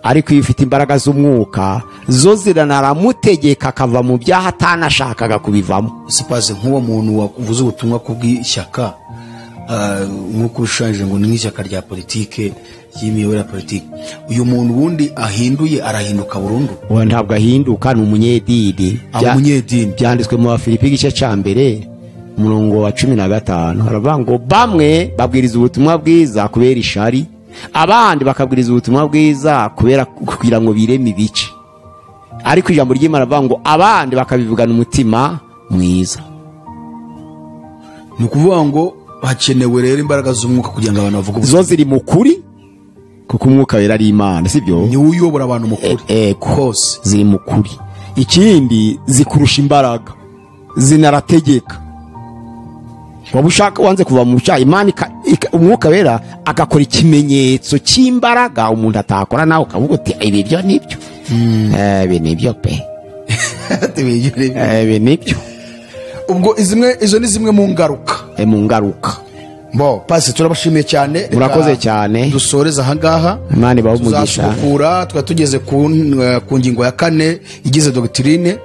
Ariko iyo ufite imbaraga z'umwuka zo ziranaramutegeka akava mu byaha atanashakaga kubivamo. Sipaze nk'uwo muntu wavuze ubutumwa kubw'ishyaka, nk'uko ushushanyije ngo ni nk'ishyaka rya politike ry'imiyoborere ya politiki, uyu muntu ubundi ahinduye arahinduka burundu? Oya, ntabwo ahinduka, ni umunyedini. Umunyedini byanditswe mu Bafilipi igice cya mbere umurongo wa 15, haravuga ngo bamwe babwiriza ubutumwa bwiza kubera ishari, abandi bakabwiriza ubutumwa bwiza kubera kugira ngo bireme ibice. Ariko ijambo ry'Imana rivuga ngo abandi bakabivugana umutima mwiza. Ni ukuvuga ngo hakenewe rero imbaraga z'umwuka kugira ngo abantu bavuge zo ziri mu kuri, kuko umwuka wera ari Imana, sibyo? Ni uyobora abantu mu kuri kose, ziri mu kuri. Ikindi zikurusha imbaraga, zinarategeka. Waba ushaka wanze kuva mu cyaha, Imana umwuka wera agakora ikimenyetso cy'imbaraga umuntu atakora, nawe ukavuga uti ibi byo nibyo, ibi nibyo pe, ibi nibyo. Ubwo izo ni zimwe mu ngaruka. Mu ngaruka. Bo pasi turabashimiye cyane, murakoze cyane. Dusoreza aha ngaha, Imana ibahe umugisha. Tuzasubukura twari tugeze ku ngingo ya 4 igize doctrine,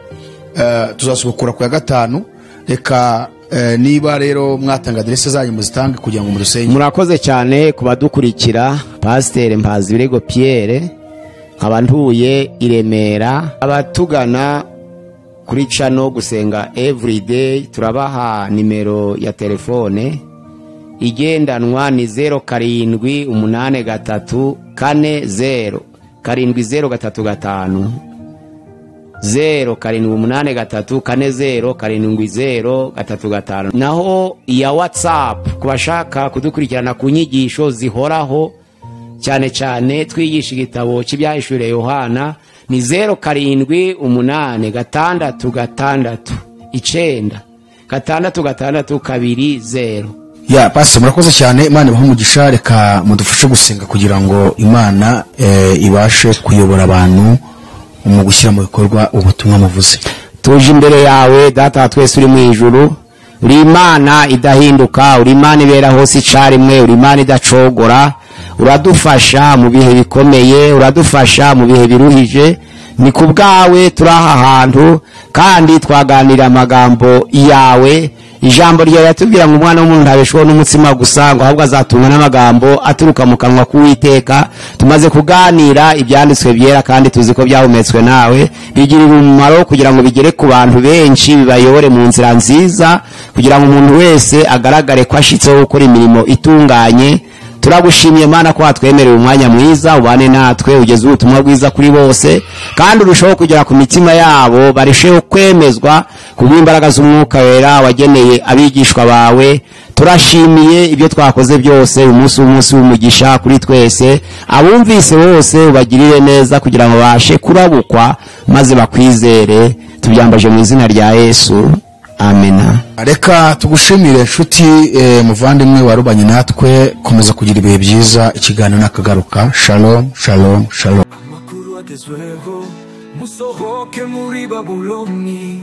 tuzasubukura ku ya 5. Reka niba rero mwatanga adresse zanyu muzitange kugira ngo mudusenge. Murakoze cyane kubadukurikira. Pasteur Mpazibirego Pierre, nkaba ntuye i Remera. Abatugana kuri channel Gusenga Everyday turabaha nimero ya telefone igendanwa ni 07 83 40 70 35, 07 83 40 70 35. Naho iya WhatsApp kubashaka kudukurikirana ku nyigisho zihoraho Cyane cyane twigisha igitabo cy'ibyahishuriwe Yohana. Ni 0 7 8 6 6 9 6 6 2 0. Ya pastor, murakoze cyane, Imana ibahe umugisha. Reka mudufashe gusenga kugira ngo Imana ibashe kuyobora abantu mu gushyira mu bikorwa ubutumwa muvuze. Tuje imbere yawe, Data wa twese uri mu ijuru. Uri Imana idahinduka, uri Imana ibera hose icarimwe, uri Imana idacogora. Uradufasha mu bihe bikomeye, uradufasha mu bihe biruhije. Ni ku bwawe turi aha hantu kandi twaganira amagambo yawe. Ijambo ryawe yatubwira ngo umwana w'umuntu ntabeshwaho n'umutsima gusa, ngo ahubwo azatungwa n'amagambo aturuka mu kanwa k'Uwiteka. Tumaze kuganira ibyanditswe byera kandi tuzi ko byahumetswe nawe, bigirira umumaro kugira ngo bigere ku bantu benshi, bibayobore mu nzira nziza, kugira ngo umuntu wese agaragare ko ashitseho gukora imirimo itunganye. Turagushimiye Mana ko watwemereye umwanya mwiza. Ubane natwe, ugeze ubutumwa bwiza kuri bose kandi urushaho kugera ku mitima yabo, barusheho kwemezwa kubw'imbaraga z'Umwuka Wera wageneye abigishwa bawe. Turashimiye ibyo twakoze byose. Umunsi w'umunsi w'umugisha kuri twese. Abumvise bose ubagirire neza kugira ngo babashe kurabukwa maze bakwizere. Tubyambaje mu izina rya Yesu, amena. Reka tugushimire nshuti, muvandimwe warubanye natwe. Komeza kugira ibihe byiza. Ikiganiro nakagaruka. Shalom, shalom, shalom. Amakuru agezweho, musohoke muri Babuloni.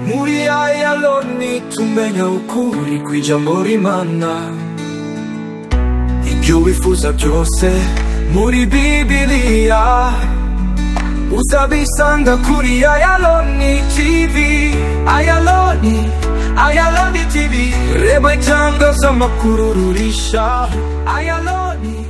Muri Ayaloni tumenya ukuri kw'ijambo ry'Imana. Ibyo wifuza byose muri Bibiliya uzabisanga kuri Ayaloni TV. Ayaloni, Ayaloni TV. Reba itangazamakuru rurisha Ayaloni.